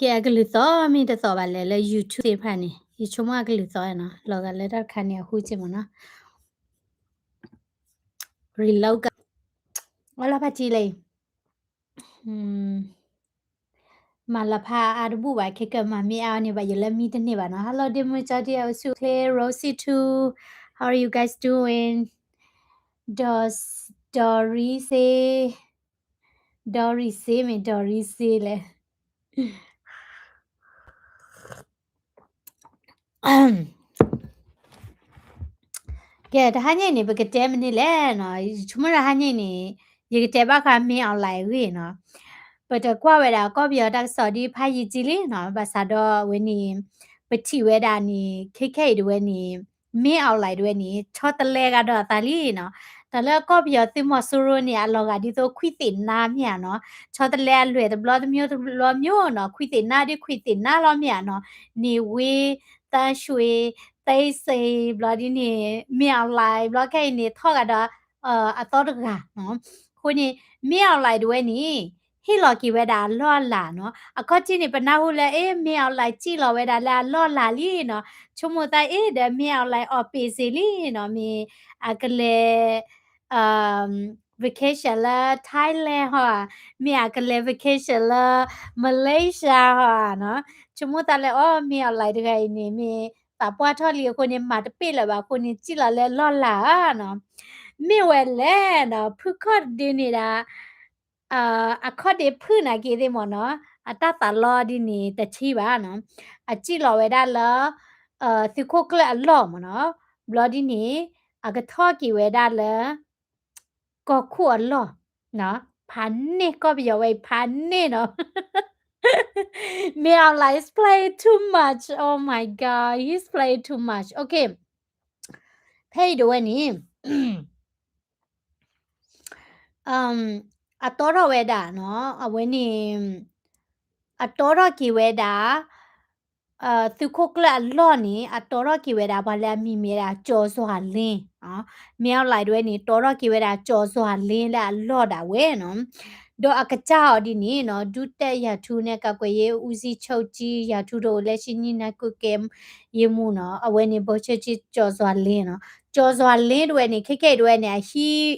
ကဲ အကလုၢ်သီမ့ၢ်တသီဘၣ်လဲၣ် လၢ YouTube သ့ၣ်တဖၣ်န့ၣ် ယဆိကမိၣ်အကလုၢ်သီနီၤ, လီၤဂာ်လၢတၢ်တခါန့ၣ် အဟူက့မ့ၢ်နီၤ. Reload က အီလီၤဖးထံလံ မၤလီၤဖးအါတဘူၣ်ဘၣ် ခဲကမၤမ့ၢ်အါန့ၣ်ဘၣ် ယလၢမံတန့ၢ်ဘၣ်နီၤ. Hello ဒ့မုၢ်ကၠီဒ့အအိၣ်ဆူၣ်ချ့ Rosie too, how are you guys doing? ဒီး Doris ဒီး Doris မ့ၢ် Doris လဲၣ် ကဲ တဟါညါအံၤန့ၣ် ပကတဲမနုၤလဲၣ်နီၤ, ယဆိကမိၣ်တဟါညါအံၤန့ၣ် ယကတဲဘၣ်ဃး မင်းအောင်လှိုင် အဂ့ၢ်နီၤ. ပတကွၢ်ဝဲဒၣ်ကီၢ်ပယီၤတၢ်ကစီၣ်ဒ်ဖးယံာ်ကံလံနီၤ, ဘၣ်ဆၣ်ဒီးအဝဲန့ၣ် ပထံၣ်ဝဲဒၣ်န့ၣ် ခဲခဲအံၤတဝဲန့ၣ် မင်းအောင်လှိုင် တဝဲန့ၣ် ဆီတလဲကဒီးအသးလံနီၤ. တၢ်လၢကီၢ်ပယီၤသုးမီၤစိရိၤန့ၣ် အလီၤဂာ်ဒ်သိးခွံသ့ၣ်နါမ့ၢ်ဧါနီၤ, ဆီတလဲအလွဲၢ်တဘျီတမျိုးတဘျီမျိုးနီၤ, ခွံသ့ၣ်နါဒ်ခွံသ့ၣ်နါလီၤမ့ၢ်ဧါနီၤ, နေဝင်း, သန်းရွှေ, သိန်းစိန် ဘျီဒ်န့ၣ် မင်းအောင်လှိုင် ဘျီခဲအံၤန့ၣ် ထီၣ်ဂာ်ဒီး အသီတဂၤနီၤ. အဃိန့ၣ် မင်းအောင်လှိုင် တဝဲန့ၣ် ဟ့ၣ်လီၤက့ၤဝဲဒၣ်အလီၢ်အလၤနီၤ. အခီၣ်ထံးန့ၣ် ပနၢ်ဟူလၢ အ့ မင်းအောင်လှိုင် စံၣ်လီၤဝဲဒၣ်လၢအလီၢ်အလၤလံနီၤ, ဆိကမိၣ်သးအ့ ဒီး မင်းအောင်လှိုင် အီၣ်ပ့ၤစ့လံနီၤ, မ့ၢ်အကလဲၤ vacation လၢ Thailand ဟီဧါ, မ့ၢ်အကလဲၤ vacation လၢ Malaysia ဟီဧါနီၤ. ဆိကမိၣ်သးလၢ အီ မင်းအောင်လှိုင် တဂၤအံၤန့ၣ် မ့ၢ်သးပှၢ်ထီၣ်လံအဃိန့ၣ် မၤတပ့ၢ်လၢၤဘၣ်အဃိန့ၣ် စံၣ်လီၤလၢလီၢ်လၤဧါနီၤ. မ့ၢ်ဝဲလဲၣ်နီၤ, ဖုခီၣ်ဒုန့ၣ်ဒၣ် အခီၣ်ဒ့ဖုၣ်နာ်က့ၤသ့ၣ်မ့ၢ်နီၤ, အတၢ်သးလီဒ်န့ၣ်တထံၣ်ဘၣ်နီၤ, အစံၣ်လီၤဝဲဒၣ်လၢ သုးခိၣ်ကျၢၢ်အလီၢ်မ့ၢ်နီၤ, ဘျီဒ်န့ၣ် အကထီၣ်က့ၤဝဲဒၣ်လၢ ကီၢ်ခိၣ်အလီၢ်, ဖးန့ၢ် ကီၢ်ပယီၤဝဲအံၤ ဖးန့ၢ်နီၤ. Ming Aung Hlaing is playing too much. Oh my God, he's playing too much. Okay. ဖဲအံၤတဝဲန့ၣ် အတီထီၣ်ဝဲဒၣ်နီၤ, အဝဲန့ၣ် အတီထီၣ်က့ၤဝဲဒၣ် သုးခိၣ်ကျၢၢ်အလီၢ်န့ၣ် အတီထီၣ်က့ၤဝဲဒၣ် ပှၤလၢအမံၤမ့ၢ်ဝဲဒၣ် ကၠီၤစွၤလ့, မ့ၢ်အီၤလၢဒဝဲန့ၣ် တီထီၣ်က့ၤဝဲဒၣ် ကၠီၤစွၤလ့ လၢအလီၢ်ဒၣ်ဝဲနီၤ. ဒီးအကစၢ်အီၤဒ်န့ၣ်နီၤ, ဒုတပ်ရန်သူနဲ့ကာကွယ်ရေး ဦးစီးချုပ်ကြီး ရန်သူတို့ လက်ရှိ ညှိနှိုင်းကွပ်ကဲရေးမှူးနီၤ, အဝဲန့ၣ် ဗိုလ်ချုပ်ကြီး ကၠီၤစွၤလ့နီၤ. ကၠီၤစွၤလ့တဝဲန့ၣ် ခဲကဲအံၤတဝဲန့ၣ်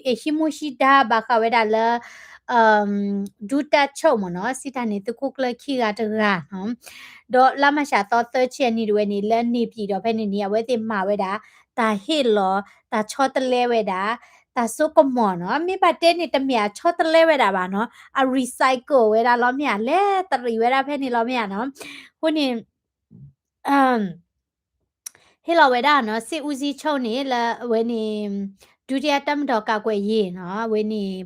အဟံးမူဟံးဒါဘၣ်ဃးဝဲဒၣ်လၢ ဒုတပ်ချုပ်မ့ၢ်နီၤ, စံးတၢ်န့ၣ် သုးခိၣ်ကျၢၢ်ခံဂၤတဂၤနီၤ. ဒီးလါမၤရှးသီသၢဆံအနံၤတဝဲန့ၣ် လၢနေပြည်တော်ဖဲန့ၣ်န့ၣ် အဝဲသ့ၣ်မၤဝဲဒၣ် တၢ်ဟ့ၣ်လီၤ တၢ်ဆီတလဲဝဲဒၣ် တၢ်စိကမီၤနီၤ. မ့ၢ်ဘၣ်တဲန့ၣ် တမ့ၢ်အဆီတလဲဝဲဒၣ်ဘၣ်နီၤ, အ recycle ဝဲဒၣ်လီၤမ့ၢ်ဧါ, လဲၤတရံးဝဲဒၣ်ဖဲန့ၣ်လီၤမ့ၢ်ဧါနီၤ. အဃိန့ၣ် ဟ့ၣ်လီၤဝဲဒၣ်နီၤ, စစ်ဦးစီးချုပ်န့ၣ် လၢအဝဲန့ၣ် ဒုတိယတပ်မတော်ကာကွယ်ရေးနီၤ, အဝဲန့ၣ်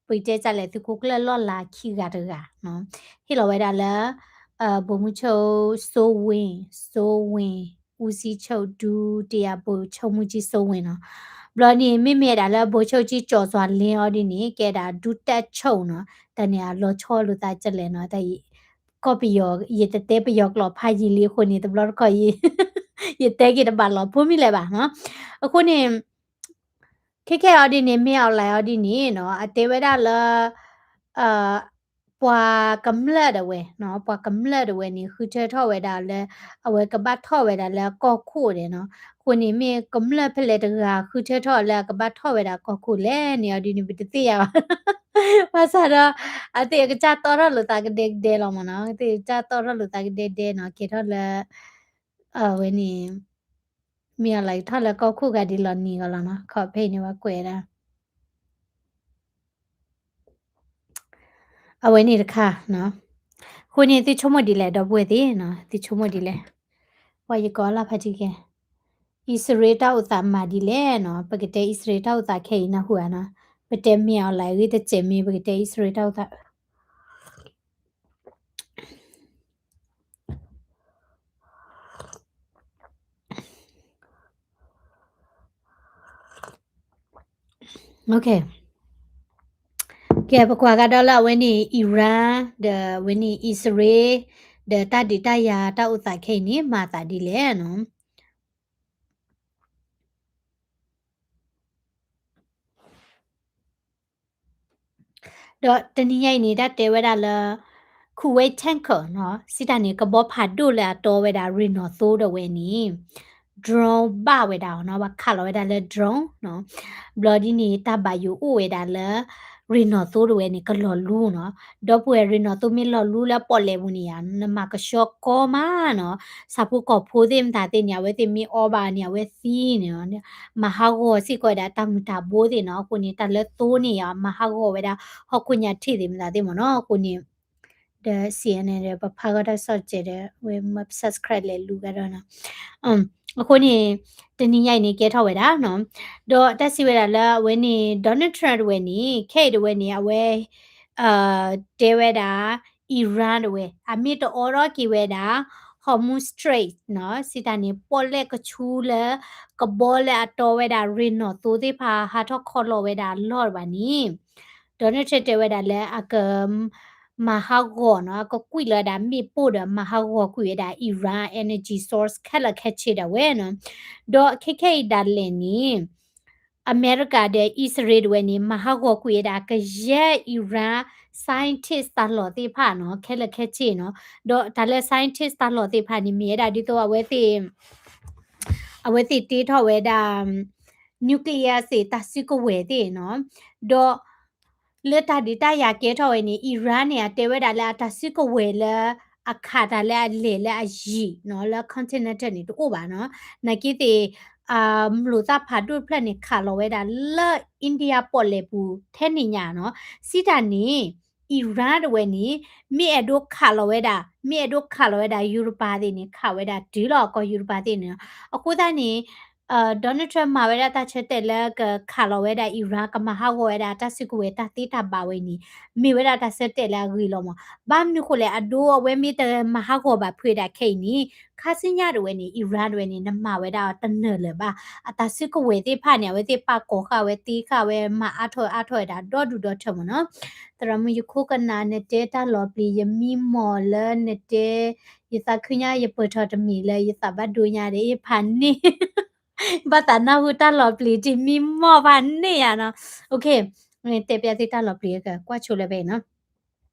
ပကတဲဒ်လဲၣ် သုးခိၣ်ကျၢၢ်လီၢ်လၤခံဂၤတဂၤနီၤ, ဟ့ၣ်လီၤဝဲဒၣ်လၢ ဗိုလ်မှူးချုပ် စိုးဝင်း, စိုးဝင်း, ဦးစီးချုပ် ဒုတိယဗိုလ်ချုပ်မှူးကြီး စိုးဝင်းနီၤ. ဘျီန့ၣ် မ့မ့ၢ်ဒၣ်လၢ ဗိုလ်ချုပ်ကြီး ကၠီၤစွၤလ့အီၤဒ်န့ၣ် ကဲဒၣ် ဒုတပ်ချုပ်နီၤ, တၢ်န့ၣ်အလီၤဆီလိာ်သးဒ်လဲၣ်နီၤ, တၢ် ကီၢ်ပယီၤ ယတတဲပယီၤကျိာ်ဖးယံာ်လံအဃိန့ၣ် တဘျီတခီၣ် ယတဲက့ၤတဘၣ်လီၤဖိမ့ၢ်လဲၣ်ဘၣ်နီၤ. အဃိန့ၣ် ခဲခဲအီၤဒ်န့ၣ် မ့ၢ်အီၤလၢအီၤဒ်န့ၣ်နီၤ, အတဲဝဲဒၣ်လၢ ပှၤကမျၢၢ်ဒၣ်ဝဲနီၤ, ပှၤကမျၢၢ်ဒၣ်ဝဲန့ၣ် ဃုထၢထီၣ်ဝဲဒၣ်လၢ အဝဲကဘၣ်ထီၣ်ဝဲဒၣ်လၢကီၢ်ခိၣ်ဒဲးနီၤ. အဃိန့ၣ်မ့ၢ်ကမျၢၢ်ဖဲလဲၣ်တဂၤ ဃုထၢထီၣ်လၢအကဘၣ်ထီၣ်ဝဲဒၣ်ကီၢ်ခိၣ်လဲၣ်န့ၣ် အီၤဒ်န့ၣ် ပတသ့ၣ်ညါဘၣ်. ဘၣ်ဆၣ်ဒီး အသ့ၣ်အကစၢ်တီထီၣ်လိာ်သးကဒဲကဒဲလီၤမ့ၢ်နီၤ, အသ့ၣ်အကစၢ်တီထီၣ်လိာ်သးကဒဲကဒဲနီၤ, ကဲထီၣ်လၢ အဝဲန့ၣ် မ့ၢ်အီၤလၢကထီၣ်လၢကီၢ်ခိၣ်ဂၤဒ်လီၤနံၤဂီၤလီၤနီၤ, ခီဖဲအံၤန့ၣ်ဝဲကွဲးဒၣ် အဝဲန့ၣ်တခါနီၤ. အဃိန့ၣ် သုဆိကမိၣ်ဒ်လဲၣ် ဒီပုၢ်ဝဲၢ်သ့ၣ်နီၤ, သုဆိကမိၣ်ဒ်လဲၣ်. ပှၤယကိးလၢဖးထံကဲ, အံၣ်စရ့လးတၢ်အိၣ်သးမၤဒ်လဲၣ်နီၤ, ပကတဲအံၣ်စရ့လးတၢ်အိၣ်သးခဲအံၤနၢ်ဟူဧါနီၤ, ပတဲမ့ၢ်အီၤလၢအဂ့ၢ်တစဲးမ့ၢ် ပကတဲအံၣ်စရ့လးတၢ်အိၣ်သး ကဲ ပကွၢ်ကဒီးလၢအဝဲန့ၣ် Iran ဒီးအဝဲန့ၣ် အံၣ်စရ့လး ဒီးတၢ်ဒုးတၢ်ယၤတၢ်အိၣ်သးခဲအံၤန့ၣ် မၤသးဒ်လဲၣ်နီၤ. ဒီးတနံၤညါအံၤန့ၣ် တၢ်တဲဝဲဒၣ်လၢ Kuwait tanker နီၤ စံးတၢ်န့ၣ် ကဘီဖးဒိၣ်လၢအတီဝဲဒၣ်ရ့ၣ်နီၣ်သိဒီးဝဲန့ၣ် drone ဘၣ်ဝဲဒၣ်အီၤနီၤ ဘၣ်ခးလီၤဝဲဒၣ်လၢ drone နီၤ ဘျီဒ်န့ၣ် တၢ်ဘၣ်ယိၣ်အိၣ်ဝဲဒၣ်လၢ ရ့ၣ်နီၣ်သိဒီးဝဲန့ၣ် ကလီၤလူနီၤ ဒီပုၢ်ဝဲၢ်ရ့ၣ်နီၣ်သိမ့ၢ်လီၤလူလၢပီၣ်လဲၣ်ပူၤန့ၣ်ယါ နမၤကဆှီကီမးနီၤ ဆၣ်ဖိကီၢ်ဖိသ့ၣ်မတၤသ့ၣ်န့ၣ် အဝဲသ့ၣ်မ့ၢ်အီဘၣ်န့ၣ် အဝဲသံန့ၣ် မၤဟးဂီၤစ့ၢ်ကီးဝဲဒၣ်တၢ်မုၢ်တၢ်ဘိသ့ၣ်နီၤ အဃိန့ၣ် တၢ်လၢသိန့ၣ်ယါ မၤဟးဂီၤဝဲဒၣ်ဟီၣ်ခိၣ်ညါထံၣ်သ့ၣ်မတၤသ့ၣ်မ့ၢ်နီၤ အဃိန့ၣ် ဒီး စီၣ်အၣ်အၣ် ဒီး ပဖးဂီၢ်တၢ်ကစီၣ်စဲးဒီး ဝဲမ့ၢ် subscribe လဲၤလူၤကဒီးနီၤ အဃိန့ၣ် တနံၤညါအံၤန့ၣ် ကဲထီၣ်ဝဲဒၣ်နီၤ ဒီးတၢ်စံးဝဲဒၣ်လၢအဝဲန့ၣ် Donald Trump တဝဲန့ၣ် ခဲအံၤတဝဲန့ၣ် အဝဲ တဲဝဲဒၣ် Iran တဝဲ အမ့ၢ်တအိးထီၣ်က့ၤဝဲဒၣ် Hormuz Strait နီၤ စံးတၢ်န့ၣ် ပီၣ်လဲၣ်ကဆူလၢ ကဘီလၢအတီဝဲဒၣ်ရ့ၣ်နီၣ်သိသ့ၣ်တဖၣ် ဟးထီၣ်ခီလီၤဝဲဒၣ်အလီၢ်တဘၣ်န့ၣ် Donald Trump တဲဝဲဒၣ်လၢအက မၤဟးဂီၤနီၤ အကကွံာ်လီၤဝဲဒၣ်မ့ၣ်ပိၢ်ဒီးမၤဟးဂီၤကွံာ်ဝဲဒၣ် Iran energy source ခဲလၢာ်ခဲဆ့ဒၣ်ဝဲနီၤ ဒီးခဲခဲအံၤဒၣ်လဲာ်န့ၣ် အမဲရကၤဒီးအံၣ်စရ့လးတဝဲန့ၣ် မၤဟးဂီၤကွံာ်ဝဲဒၣ်ကယဲၢ် Iran scientist တၢ်လီၢ်သ့ၣ်တဖၣ်နီၤ ခဲလၢာ်ခဲဆ့နီၤ ဒီးတၢ်လၢ scientist တၢ်လီၢ်သ့ၣ်တဖၣ်န့ၣ် မ့ၢ်ဝဲဒၣ်ဒ်သိးအဝဲသ့ၣ် အဝဲသ့ၣ်တ့ထီၣ်ဝဲဒၣ် nuclear သ့ၣ်တၢ်စုကဝဲၤသ့ၣ်နီၤ ဒီး လၢတၢ်ဒုးတၢ်ယၤကဲထီၣ်ဝဲန့ၣ် Iran န့ၣ် အတဲဝဲဒၣ်လၢအတၢ်စုကဝဲၤလၢ အခးတၢ်လၢအလဲၤလၢအယံၤနီၤ လၢ continental န့ၣ် တအိၣ်ဘၣ်နီၤ နာ်က့သ့ၣ် အ မျိာ်သၣ်ဖးဒိၣ်တဖျၢၣ်န့ၣ် ခးလီၤဝဲဒၣ်လၢ India ပီၣ်လဲၣ်ပူၤထဲန့ၣ်ညါနီၤ စံးတၢ်န့ၣ် Iran တဝဲန့ၣ် မ့ၢ်အဲၣ်ဒိးခးလီၤဝဲဒၣ် မ့ၢ်အဲၣ်ဒိးခးလီၤဝဲဒၣ် ယူရပၤသ့ၣ်န့ၣ် ခးဝဲဒၣ်တုၤလီၤကီၢ်ယူရပၤသ့ၣ်န့ၣ်နီၤ အဃိသတးန့ၣ် Donald Trump မၤဝဲဒၣ်တၢ်ဆၢတဲာ်လၢကခးလီၤဝဲဒၣ် Iran ကမၤဟးဂီၤဝဲဒၣ်တၢ်စုကဝဲၤတၢ်သ့တၢ်ဘၣ်ဝဲန့ၣ် မ့ၢ်ဝဲဒၣ်တၢ်ဆၢတဲာ်လၢအဂ့ၤလီၤမး ဘၣ်မနုၤဃိလဲၣ် အဒိအဝဲမ့ၢ်တမၤဟးဂီၤဘၣ်ဖုးဒၣ်ခဲအံၤန့ၣ် ခါဆူညါတဝဲန့ၣ် Iran တဝဲန့ၣ် နမၤဝဲဒၣ်အီၤတနၢၤလၢၤဘၣ် အတၢ်စုကဝဲၤသ့ၣ်တဖၣ်န့ၣ် အဝဲသ့ၣ်ပာ်ကီၤဃာ်ဝဲ သ့ဃာ်ဝဲ မၤအါထီၣ်အါထီၣ်ဝဲဒၣ်ဒီဒူၣ်ဒီထၢမးနီၤ သရၣ်မုၣ် ယခိကနၣ်နတဲတၢ်လီၤပျံၤ ယမံမီၢ်လၢနတဲ ယသးခုညါ ယပၢၢ်ထီၣ်တမံၤလၢယသးဘၣ်ဒိညါဒီး ဖးန့ၢ် ဘၣ်သးနၢ်ဟူတၢ်လီၤပျံၤ တမံမီၢ်ဖးန့ၢ်ယါနီၤ OK တဲပျးသုတၢ်လီၤပျံၤ ကွၢ်ဆိလၢဖဲအံၤနီၤ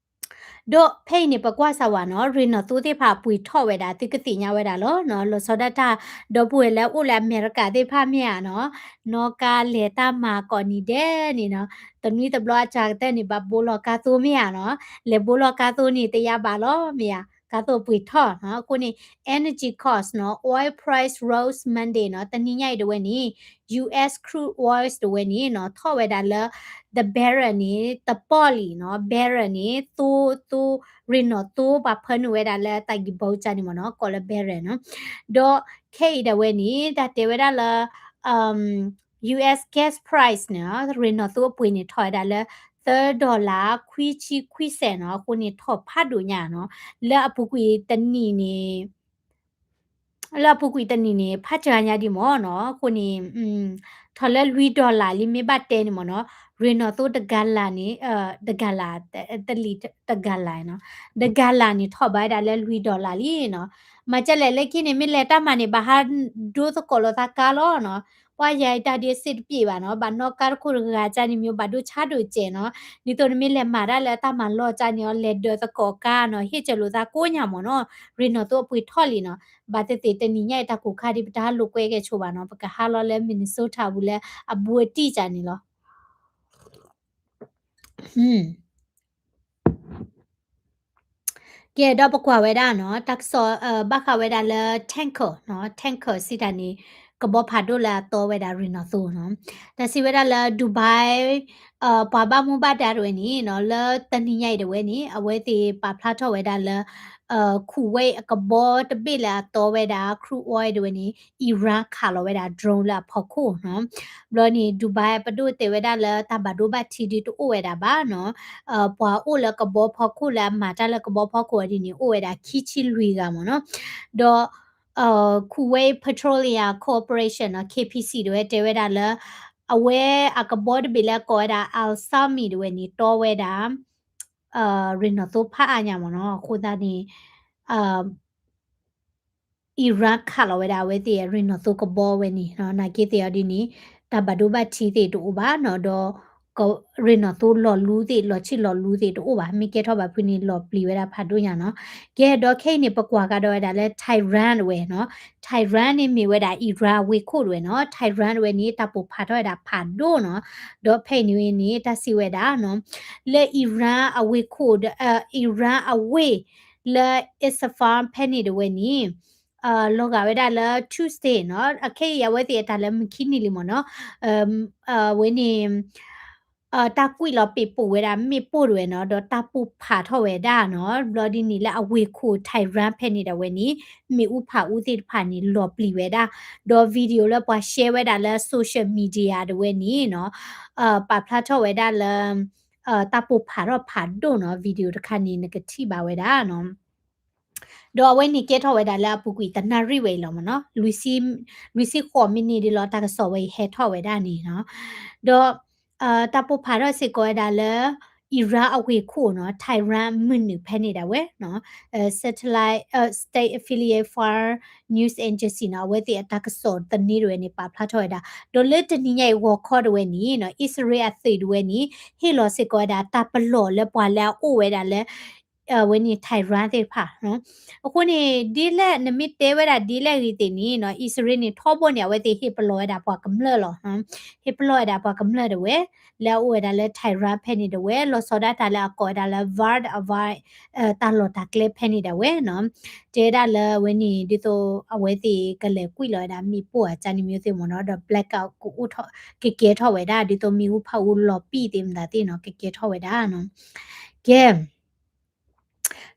ဒီးဖဲအံၤန့ၣ် ပကွၢ်စၢ်ဝဲနီၤ ရ့ၣ်နီၣ်သိသ့ၣ်တဖၣ်ပှ့ၤထီၣ်ဝဲဒၣ် သုကသ့ၣ်ညါဝဲဒၣ်လီၤနီၤ လီၤဆီဒၣ်တၢ် ဒီပုၢ်ဝဲၢ်လၢအိၣ်လၢအမဲရကၤသ့ၣ်တဖၣ်မ့ၢ်ဧါနီၤ နီၢ်ကါလဲၤတၢ်မၤကိးနံၤဒဲးန့ၣ်နီၤ တနွံတဘျီအစှၤကတၢၢ်န့ၣ် ဘၣ်ဘိလီၤကါသိမ့ၢ်ဧါနီၤ လဲၤဘိလီၤကါသိန့ၣ် တယါဘၣ်လီၤမ့ၢ်ဧါ ကါသိပှ့ၤထီၣ်နီၤ အဃိန့ၣ် energy cost နီၤ oil price rose Monday နီၤ တနံၤညါအံၤတဝဲန့ၣ် US crude oils တဝဲန့ၣ်နီၤ ထီၣ်ဝဲဒၣ်လၢ the barrel န့ၣ် တပီၢ်လံနီၤ barrel န့ၣ် သိ သိ ရ့ၣ်နီၣ်သိပှၤဖၢနုာ်ဝဲဒၣ်လၢတၢ်ဂံၢ်ဘီကၢ်န့ၣ်မ့ၢ်နီၤ ကိးလၢ barrel နီၤ ဒီးခဲအံၤဒၣ်ဝဲန့ၣ် တၢ်တဲဝဲဒၣ်လၢ US gas price န့ၣ် ရ့ၣ်နီၣ်သိအပှ့ၤန့ၣ် ထီၣ်ဝဲဒၣ်လၢ သၢ dollar ခွံဆံခွံစဲးနီၤ အဃိန့ၣ် ထီၣ်ဖးဒိၣ်ညါနီၤ လၢအပူၤကွံာ်တနံၣ်န့ၣ် လၢအပူၤကွံာ်တနံၣ်န့ၣ် ဖးစှၤညါဒံးမ့ၢ်နီၤ အဃိန့ၣ် ထီၣ်လၢလွံၢ် dollar လံ မ့ၢ်ဘၣ်တဲန့ၣ်မ့ၢ်နီၤ ရ့ၣ်နီၣ်သိတဂၤလၢ်န့ၣ် တဂၤလၢ် တလံာ်တဂၤလၢ်နီၤ တဂၤလၢ်န့ၣ် ထီၣ်ဘၣ်ဝဲဒၣ်လၢလွံၢ် dollar လံနီၤ မၤကလဲၣ်လၢခံန့ၣ် မ့ၢ်လဲၤတၢ်မၤန့ၣ် ဘၣ်ဟးဒိသကိးလိာ်သးကါလီၤနီၤ ပှၤယၤအံၤတၢ်ဒ့စ့တပျ့ၤဘၣ်နီၤ ဘၣ်နီၣ်ကါတခိၣ်တဂၤကၢ်န့ၣ်မ့ၢ် ဘၣ်ဒိဆါဒိၣ်စဲးနီၤ ဒ်သိးနမ့ၢ်လဲၤမၤတၢ်လၢတၢ်မၤလီၢ်ကၢ်န့ၣ် လဲၤဒၢးသကိးကါနီၤ ဟ့ၣ်စၢၤလိာ်သးကိးညါမ့ၢ်နီၤ ရ့ၣ်နီၣ်သိအပှ့ၤထီၣ်လံနီၤ ဘၣ်သ့ၣ်သ့ၣ်တနံၤညါအံၤတၢ်ကိၢ်ခါဒ်ပတၢ်လိာ်ကွဲကဲဆိဘၣ်နီၤ ပကဟးလီၤလၢ Minnesota ပူၤလၢအဘူးအတံၢ်ကၢ်န့ၣ်လီၤ ကဲ ဒီးပကွၢ်ဝဲဒၣ်နီၤ တၢ်ကစီၣ် ဘၣ်ဃးဝဲဒၣ်လၢ tanker နီၤ tanker စံးတၢ်န့ၣ် ကဘီဖးဒိၣ်လၢအတီဝဲဒၣ်ရ့ၣ်နီၣ်သိနီၤ တၢ်စံးဝဲဒၣ်လၢ Dubai ပှၤဘၣ်မူဘၣ်ဒါတဝဲန့ၣ်နီၤ လၢတနံၤညါအံၤတဝဲန့ၣ် အဝဲသ့ၣ်ပာ်ဖျါထီၣ်ဝဲဒၣ်လၢ Kuwait အကဘီတဘ့ၣ်လၢအတီဝဲဒၣ် crude oil တဝဲန့ၣ် Iran ခးလီၤဝဲဒၣ် drone လၢအဖီခိၣ်နီၤ ဘျီန့ၣ် Dubai ပဒိၣ်တဲဝဲဒၣ်လၢတၢ်ဘၣ်ဒိဘၣ်ထံးဒုးတအိၣ်ဝဲဒၣ်ဘၣ်နီၤ ပှၤအိၣ်လၢကဘီဖီခိၣ်လၢအမၤတၢ်လၢကဘီဖီခိၣ်အီၤဒ်န့ၣ် အိၣ်ဝဲဒၣ်ခံဆံလွံၢ်ဂၤမ့ၢ်နီၤ ဒီး Kuwait Petroleum Corporation နီၤ KPC တဝဲတဲဝဲဒၣ်လၢ အဝဲအကဘီတဘ့ၣ်လၢကိးဝဲဒၣ် Al Salam တဝဲန့ၣ် တီဝဲဒၣ် ရ့ၣ်နီၣ်သိဖးအါညါမ့ၢ်နီၤ အဃိသတးန့ၣ် Iran ခးလီၤဝဲဒၣ်အဝဲသ့ၣ်ရ့ၣ်နီၣ်သိကဘီဝဲန့ၣ် နာ်က့သ့ၣ်အီၤဒ်န့ၣ် တၢ်ဘၣ်ဒိဘၣ်ထံးသ့ၣ်တအိၣ်ဘၣ်နီၤ ဒီး ရ့ၣ်နီၣ်သိလီၤလူသ့ၣ် လီၤဆံၣ်လီၤလူသ့ၣ်တအိၣ်ဘၣ်, မ့ၢ်ကဲထီၣ်ဘၣ်ဖုန့ၣ် လီၤပျံၤဝဲဒၣ်ဖးဒိၣ်ညါနီၤ. ကဲဒီးခဲအံၤန့ၣ် ပကွၢ်ကဒီးဝဲဒၣ်လၢ Tehran တဝဲနီၤ, Tehran န့ၣ်မ့ၢ်ဝဲဒၣ် Iran အဝ့ၢ်ခိၣ်တဝဲနီၤ, Tehran တဝဲန့ၣ် တၢ်ပိာ်ဖးထီၣ်ဝဲဒၣ်ဖးဒိၣ်နီၤ. ဒီးဖဲအံၤန့ၣ်ဝဲန့ၣ် တၢ်စံးဝဲဒၣ်နီၤ, လၢ Iran အဝ့ၢ်ခိၣ်ဒီး Iran အဝ့ၢ် လၢ Isfahan ဖဲန့ၣ်တဝဲန့ၣ် လီၤဂာ်ဝဲဒၣ်လၢ Tuesday နီၤ, အခဲအံၤအဝဲသ့ၣ်အတၢ်လၢမုၢ်ခံနံၤလံမ့ၢ်နီၤ, ဝဲန့ၣ် တၢ်ကွံာ်လီၤပ့းပိာ်ဝဲဒၣ်မ့ၣ်ပိၢ်တဝဲနီၤ, ဒီးတၢ်ပိာ်ဖးထီၣ်ဝဲဒၣ်နီၤ, ဘျီဒ်န့ၣ်လၢအဝ့ၢ်ခိၣ် Tehran ဖဲန့ၣ်ဒၣ်ဝဲန့ၣ် မ့ၣ်အူဖးအူသ့ၣ်တဖၣ်န့ၣ် လီၤပျံၤဝဲဒၣ်, ဒီး video လၢပှၤ share ဝဲဒၣ်လၢ social media တဝဲန့ၣ်နီၤ, ပာ်ဖျါထီၣ်ဝဲဒၣ်လၢ တၢ်ပိာ်ဖးထီၣ်ဖးဒိၣ်နီၤ, video တခါန့ၣ် နကထံၣ်ဘၣ်ဝဲဒၣ်နီၤ. ဒီးအဝဲန့ၣ်ကဲထီၣ်ဝဲဒၣ်လၢအပူၤကွံာ်တနၣ်ရံၣ်ဝဲအံၤလီၤမ့ၢ်နီၤ, လွံၢ်ဆံဃိးမံးနံးဒ်လီၤ တၢ်ကစီၣ်ဝဲအံၤဟဲထီၣ်ဝဲဒၣ်န့ၣ်နီၤ, ဒီး တၢ်ပိာ်ဖးထီၣ်စ့ၢ်ကီးဝဲဒၣ်လၢ Iran အဝ့ၢ်ခိၣ်နီၤ, Tehran မုၢ်နုာ်ဖဲန့ၣ်ဒၣ်ဝဲနီၤ, satellite state affiliate foreign news agency နီၤ, အဝဲသ့ၣ်အတၢ်ကစီၣ်သန့တဝဲန့ၣ် ပာ်ဖျါထီၣ်ဝဲဒၣ်, ဒီးလၢတနံၤညါအံၤဂီၤခီတဝဲန့ၣ်နီၤ, အံၣ်စရ့လးအသုးတဝဲန့ၣ် ဟ့ၣ်လီၤစ့ၢ်ကီးဝဲဒၣ်တၢ်ပလီၢ်လၢပှၤလၢအအိၣ်ဝဲဒၣ်လၢ အဝဲန့ၣ် Tehran သ့ၣ်တဖၣ်နီၤ. အဃိန့ၣ် ဒ်လဲၣ်နမ့ၢ်တဲဝဲဒၣ်ဒ်လဲၣ်ဂ့ၤသ့ၣ်န့ၣ်နီၤ, အံၣ်စရ့လးန့ၣ် ထီဘိန့ၣ် အဝဲသ့ၣ်ဟ့ၣ်ပလီၢ်ဝဲဒၣ်ပှၤကမျၢၢ်လီၤ, ဟ့ၣ်ပလီၢ်ဝဲဒၣ်ပှၤကမျၢၢ်တဝဲ လၢအအိၣ်ဝဲဒၣ်လၢ Tehran ဖဲန့ၣ်တဝဲ, လီၤဆီဒၣ်တၢ်လၢအကိးဝဲဒၣ်လၢ Vard Avai တၢ်လီၢ်တၢ်ကျဲဖဲန့ၣ်ဒၣ်ဝဲနီၤ, တဲဒၣ်လၢအဝဲန့ၣ် ဒ်သိးအဝဲသ့ၣ်ကလဲၤကွံာ်လီၤဝဲဒၣ်မ့ၣ်ပိၢ်အကန့ၣ်မ့ၢ်သ့ၣ်မ့ၢ်နီၤ, ဒီး blackout ကအိၣ်ထီၣ် ကကဲထီၣ်ဝဲဒၣ် ဒ်သိးမ့ၣ်အူဖးအူလီၤပံာ်သ့ၣ်မတၤသ့ၣ်နီၤ, ကကဲထီၣ်ဝဲဒၣ်နီၤ. ကဲ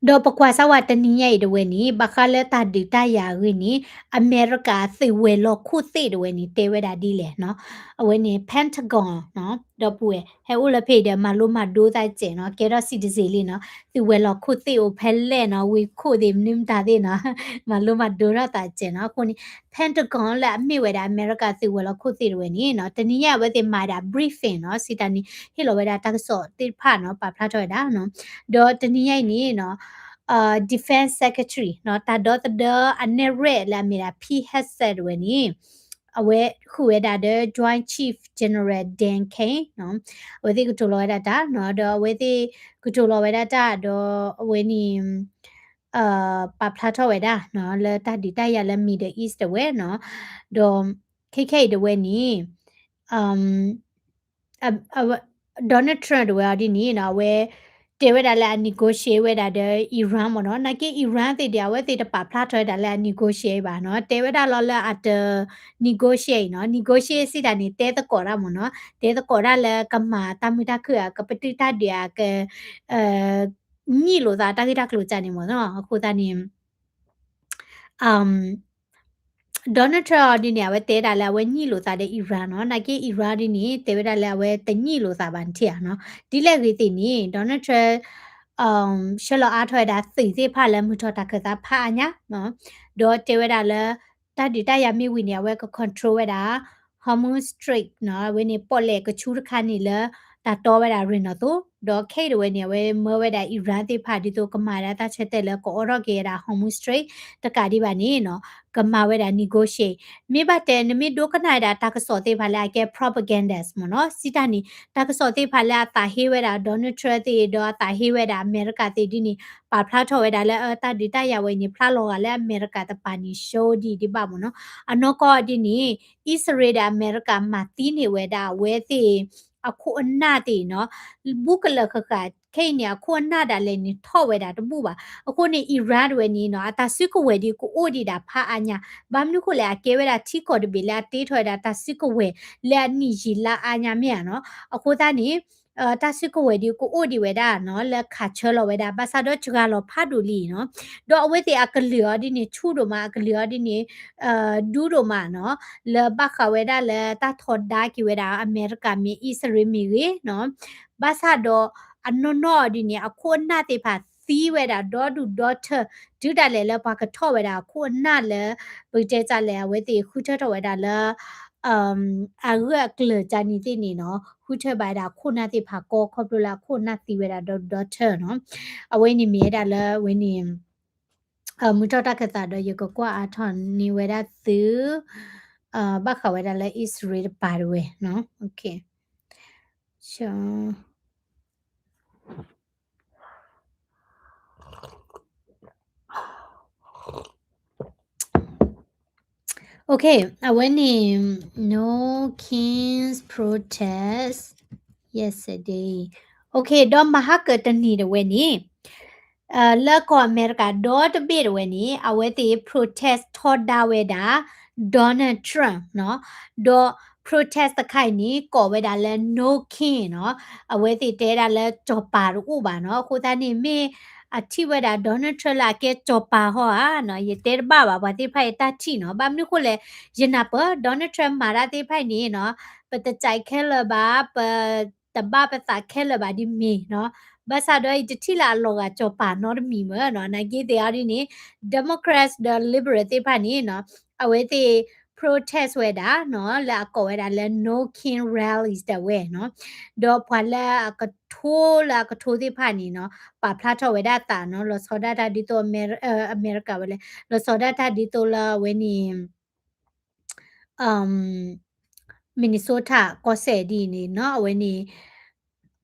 ဒီးပကွၢ်စၢ်ဝဲတနံၤညါအံၤတဝဲန့ၣ် ဘၣ်ဃးလၢတၢ်ဒုးတၢ်ယၤအဂ့ၢ်န့ၣ် အမဲရကၤသုးဝဲၤလီၢ်ခိၣ်သ့ၣ်တဝဲန့ၣ် တဲဝဲဒၣ်ဒ်လဲၣ်နီၤ, အဝဲန့ၣ် Pentagon နီၤ, ဒီပုၢ်ဝဲၢ် ဟဲအိၣ်လၢဖဲအံၤဒီး မၤလိမၤဒိသးစဲးနီၤ, ကဲထီၣ်စံးတစ့းလံနီၤ, သုးဝဲၤလီၢ်ခိၣ်သ့ၣ်အိၣ်ဖဲလဲၣ်နီၤ, ဝ့ၢ်ခိၣ်သ့ၣ်မနုၤမတၤသ့ၣ်နီၤ, မၤလိမၤဒိထီၣ်သးစဲးနီၤ. အဃိန့ၣ် Pentagon လၢအမ့ၢ်ဝဲဒၣ်အမဲရကၤသုးဝဲၤလီၢ်ခိၣ်သ့ၣ်တဝဲန့ၣ်နီၤ, တနံၤညါအဝဲသ့ၣ်မၤဒၣ် briefing နီၤ, စံးတၢ်န့ၣ် ဟ့ၣ်လီၤဝဲဒၣ်တၢ်ကစီၣ်သ့ၣ်တဖၣ်နီၤ, ပာ်ဖျါထီၣ်ဝဲဒၣ်နီၤ. ဒီးတနံၤညါအံၤန့ၣ်နီၤ Defense Secretary နီၤ, တၢ်ဒီသဒၢအနဲၣ်ရဲၣ်လၢအမ့ၢ်ဒၣ် Pete Hegseth တဝဲန့ၣ် အဝဲဃုာ်ဝဲဒၣ်ဒီး Joint Chief General Dan Caine နီၤ, အဝဲသ့ၣ်ကတိၤလီၤဝဲဒၣ်တၢ်နီၤ, ဒီးအဝဲသ့ၣ်ကတိၤလီၤဝဲဒၣ်တၢ်ဒီးအဝဲန့ၣ် ပာ်ဖျါထီၣ်ဝဲဒၣ်နီၤ, လၢတၢ်ဒုးတၢ်ယၤလၢ Middle East တဝဲနီၤ, ဒီးခဲခဲအံၤတဝဲန့ၣ် Donald Trump တဝဲအီၤဒ်န့ၣ်နီၤ, အဝဲတဲဝဲဒၣ်လၢအ negotiate ဝဲဒၣ်ဒီး Iran မ့ၢ်နီၤ, နာ်က့ Iran သ့ၣ်ဒီး အဝဲသ့ၣ်တပာ်ဖျါထီၣ်ဝဲဒၣ်လၢအ negotiate ဘၣ်နီၤ, တဲဝဲဒၣ်လီၤလၢအတ negotiate နီၤ, negotiate စံးတၢ်န့ၣ် တဲသကိးတၢ်မ့ၢ်နီၤ, တဲသကိးတၢ်လၢကမၤတၢ်မုာ်တၢ်ခုၣ်ဧါ, ကပတုာ်တၢ်ဒုးဧါ, က ညှိလို့သာ တၢ်ဂ့ၢ်တၢ်ကျိၤကန့ၣ်မ့ၢ်နီၤ, အဃိသတးန့ၣ် Donald Trump အီၤဒ်န့ၣ် အဝဲတဲဒၣ်လၢအဝဲညှိလို့သာဒီး Iran နီၤ, နာ်က့ Iran ဒ်န့ၣ် တဲဝဲဒၣ်လၢအဝဲတညှိလို့သာဘၣ်န့ၣ်ဧါနီၤ, ဒ်လဲၣ်ဂ့ၤသ့ၣ်န့ၣ် Donald Trump ဆှၢလီၤအါထီၣ်ဝဲဒၣ်သုးသ့ၣ်တဖၣ်လၢမုၢ်ထီၣ်တၢ်ခၢၣ်သးဖးအါညါနီၤ, ဒီးတဲဝဲဒၣ်လၢ တၢ်ဒုးတၢ်ယၤမ့ၢ်ဝံၤန့ၣ် အဝဲက control ဝဲဒၣ် Hormuz Strait နီၤ, အဝဲန့ၣ်ပီၣ်လဲၣ်ကဆူတခါန့ၣ်လၢ တၢ်တီဝဲဒၣ်ရ့ၣ်နီၣ်သိ, ဒီးခဲအံၤတဝဲန့ၣ် အဝဲမၢဝဲဒၣ် Iran သ့ၣ်တဖၣ် ဒ်သိးကမၤဝဲဒၣ်တၢ်ဆၢတဲာ်လၢကအိးထီၣ်က့ၤဝဲဒၣ် Hormuz Strait တကးဒံးဘၣ်န့ၣ်နီၤ, ကမၤဝဲဒၣ် negotiate, မ့ၢ်ဘၣ်တဲ နမ့ၢ်ဒိကနၣ်ဝဲဒၣ်တၢ်ကစီၣ်သ့ၣ်တဖၣ်လၢအကဲ propagandist မ့ၢ်နီၤ, စံးတၢ်န့ၣ် တၢ်ကစီၣ်သ့ၣ်တဖၣ်လၢအသးဟ့ဝဲဒၣ် Donald Trump သ့ၣ် ဒီးအသးဟ့ဝဲဒၣ်အမဲရကၤသ့ၣ်ဒ်န့ၣ် ပာ်ဖျါထီၣ်ဝဲဒၣ်လၢ အတၢ်ဒုးတၢ်ယၤဝဲအံၤန့ၣ် ဖျါလီၤဂာ်လၢအမဲရကၤတပၤန့ၣ် show ဒံးဒံးဘၣ်မ့ၢ်နီၤ, အနီၢ်ကီၢ်ဒ်န့ၣ် အံၣ်စရ့လးဒီးအမဲရကၤမၤသံန့ၢ်ဝဲဒၣ်အဝဲသ့ၣ် အခိၣ်အနၢ်သ့ၣ်နီၤ, ဘူးကလၢာ်ဃၣ်ဃၣ် ခဲအံၤန့ၣ် အခိၣ်အနၢ်ဒၣ်လဲာ်န့ၣ် ထီၣ်ဝဲဒၣ်တဘူၣ်ဘၣ်. အဃိန့ၣ် Iran တဝဲန့ၣ်နီၤ အတၢ်စုကဝဲၤဒ်ကအိၣ်ဒံးဒၣ်ဖးအါညါ, ဘၣ်မနုၤဃိလဲၣ် အကဲဝဲဒၣ်ထံကီၢ်တဘ့ၣ်လၢအတ့ထီၣ်ဝဲဒၣ်တၢ်စုကဝဲၤလၢအနံၣ်ယံာ်လါအါညါမ့ၢ်ဧါနီၤ. အဃိသတးန့ၣ် တၢ်စုကဝဲၤဒ်ကအိၣ်ဒံးဝဲဒၣ်နီၤ လၢခးဆၢလီၤဝဲဒၣ် ဘၣ်ဆၣ်ဒီးစှၤလီၤဖးဒိၣ်လံနီၤ. ဒီးအဝဲသ့ၣ်အကလုာ်အီၤဒ်န့ၣ် ဆူၣ်ဒိၣ်မး အကလုာ်အီၤဒ်န့ၣ် ဒူဒိၣ်မးနီၤ, လၢဘၣ်ဃးဝဲဒၣ်လၢတၢ်ထီဒါက့ၤဝဲဒၣ် အမဲရကၤမ့ၢ် အံၣ်စရ့လးမ့ၢ်ဂ့ၤနီၤ, ဘၣ်ဆၣ်ဒီးအနီၢ်နီၢ်အီၤဒ်န့ၣ် အခိၣ်အနၢ်သ့ၣ်တဖၣ်သံဝဲဒၣ်ဒီဒူၣ်ဒီထၢၣ်, တုၤဒၣ်လဲာ်လၢပှၤကထီၣ်ဝဲဒၣ်အခိၣ်အနၢ်လၢ ပကတဲတၢ်လဲၣ် အဝဲသ့ၣ်ဃုထၢထီၣ်ဝဲဒၣ်လၢ အဂၢၢ်အကျၢၤကန့ၣ်သ့ၣ်န့ၣ်နီၤ, ဃုထၢဘၣ်ဝဲဒၣ်အခိၣ်အနၢ်သ့ၣ်တဖၣ်ကီ ခီဖျိလၢအခိၣ်အနၢ်သံဝဲဒၣ်ဒီဒူၣ်ဒီထၢၣ်နီၤ. အဝဲန့ၣ်မ့ၢ်ဝဲဒၣ်လၢအဝဲန့ၣ် မုၢ်ထီၣ်တၢ်ခၢၣ်သးဒီးယကကွၢ်အါထီၣ်န့ၢ်ဝဲဒၣ်သု ဘၣ်ဃးဝဲဒၣ်လၢအံၣ်စရ့လးတပၤတဝဲနီၤ. ဆၢ Okay, အဝဲန့ၣ် No Kings protest yesterday. Okay, ဒီးမဟါကတနံၤတဝဲန့ၣ် လၢကီၢ်အမဲရကၤဒီတဘ့ၣ်တဝဲန့ၣ် အဝဲသ့ၣ် protest ထီဒါဝဲဒၣ် Donald Trump နီၤ, ဒီး protest တခါအံၤန့ၣ် ကိးဝဲဒၣ်လၢ No King နီၤ, အဝဲသ့ၣ်တဲဒၣ်လၢစီၤပၤတအိၣ်ဘၣ်နီၤ, အဃိသတးန့ၣ်မ့ၢ်အထံၣ်ဝဲဒၣ် Donald Trump လၢအကဲစီၤပၤဟီဧါနီၤ, ယတဲတဘၣ်ဘၣ် ပှၤသ့ၣ်တဖၣ်အံၤတၢ်ထံၣ်နီၤ, ဘၣ်မနုၤဃိလဲၣ်, ယနၢ်ပၢၢ် Donald Trump မၤတၢ်သ့ၣ်တဖၣ်အံၤန့ၣ်နီၤ, ပတကြိုက်ခဲလၢာ်ဘၣ်, ပ တဘၣ်ပသးခဲလၢာ်ဘၣ်ဒ်မ့ၢ်နီၤ, ဘၣ်ဆၣ်ဒီးအံၤတထံၣ်လၢအလီၤဂာ်စီၤပၤနီတမံၤမ့ၢ်နီၤ, နာ်က့သ့ၣ်အီၤဒ်န့ၣ် Democrats ဒီး Liberal သ့ၣ်တဖၣ်န့ၣ်နီၤ, အဝဲသ့ၣ် protest ဝဲဒၣ်နီၤ, လၢအကိးဝဲဒၣ်လၢ No King Rally ဒၣ်ဝဲနီၤ, ဒီးပှၤလၢအကထိလၢအကထိသ့ၣ်တဖၣ်န့ၣ်နီၤ, ပာ်ဖျါထီၣ်ဝဲဒၣ်အသးနီၤ, လီၤဆီဒၣ်တၢ်ဒ်သိး အမဲရကၤဝဲလဲၣ်, လီၤဆီဒၣ်တၢ်ဒ်သိးလၢအဝဲန့ၣ် Minnesota ကီၢ်စဲၣ်ဒ်အံၤန့ၣ်နီၤ, အဝဲန့ၣ်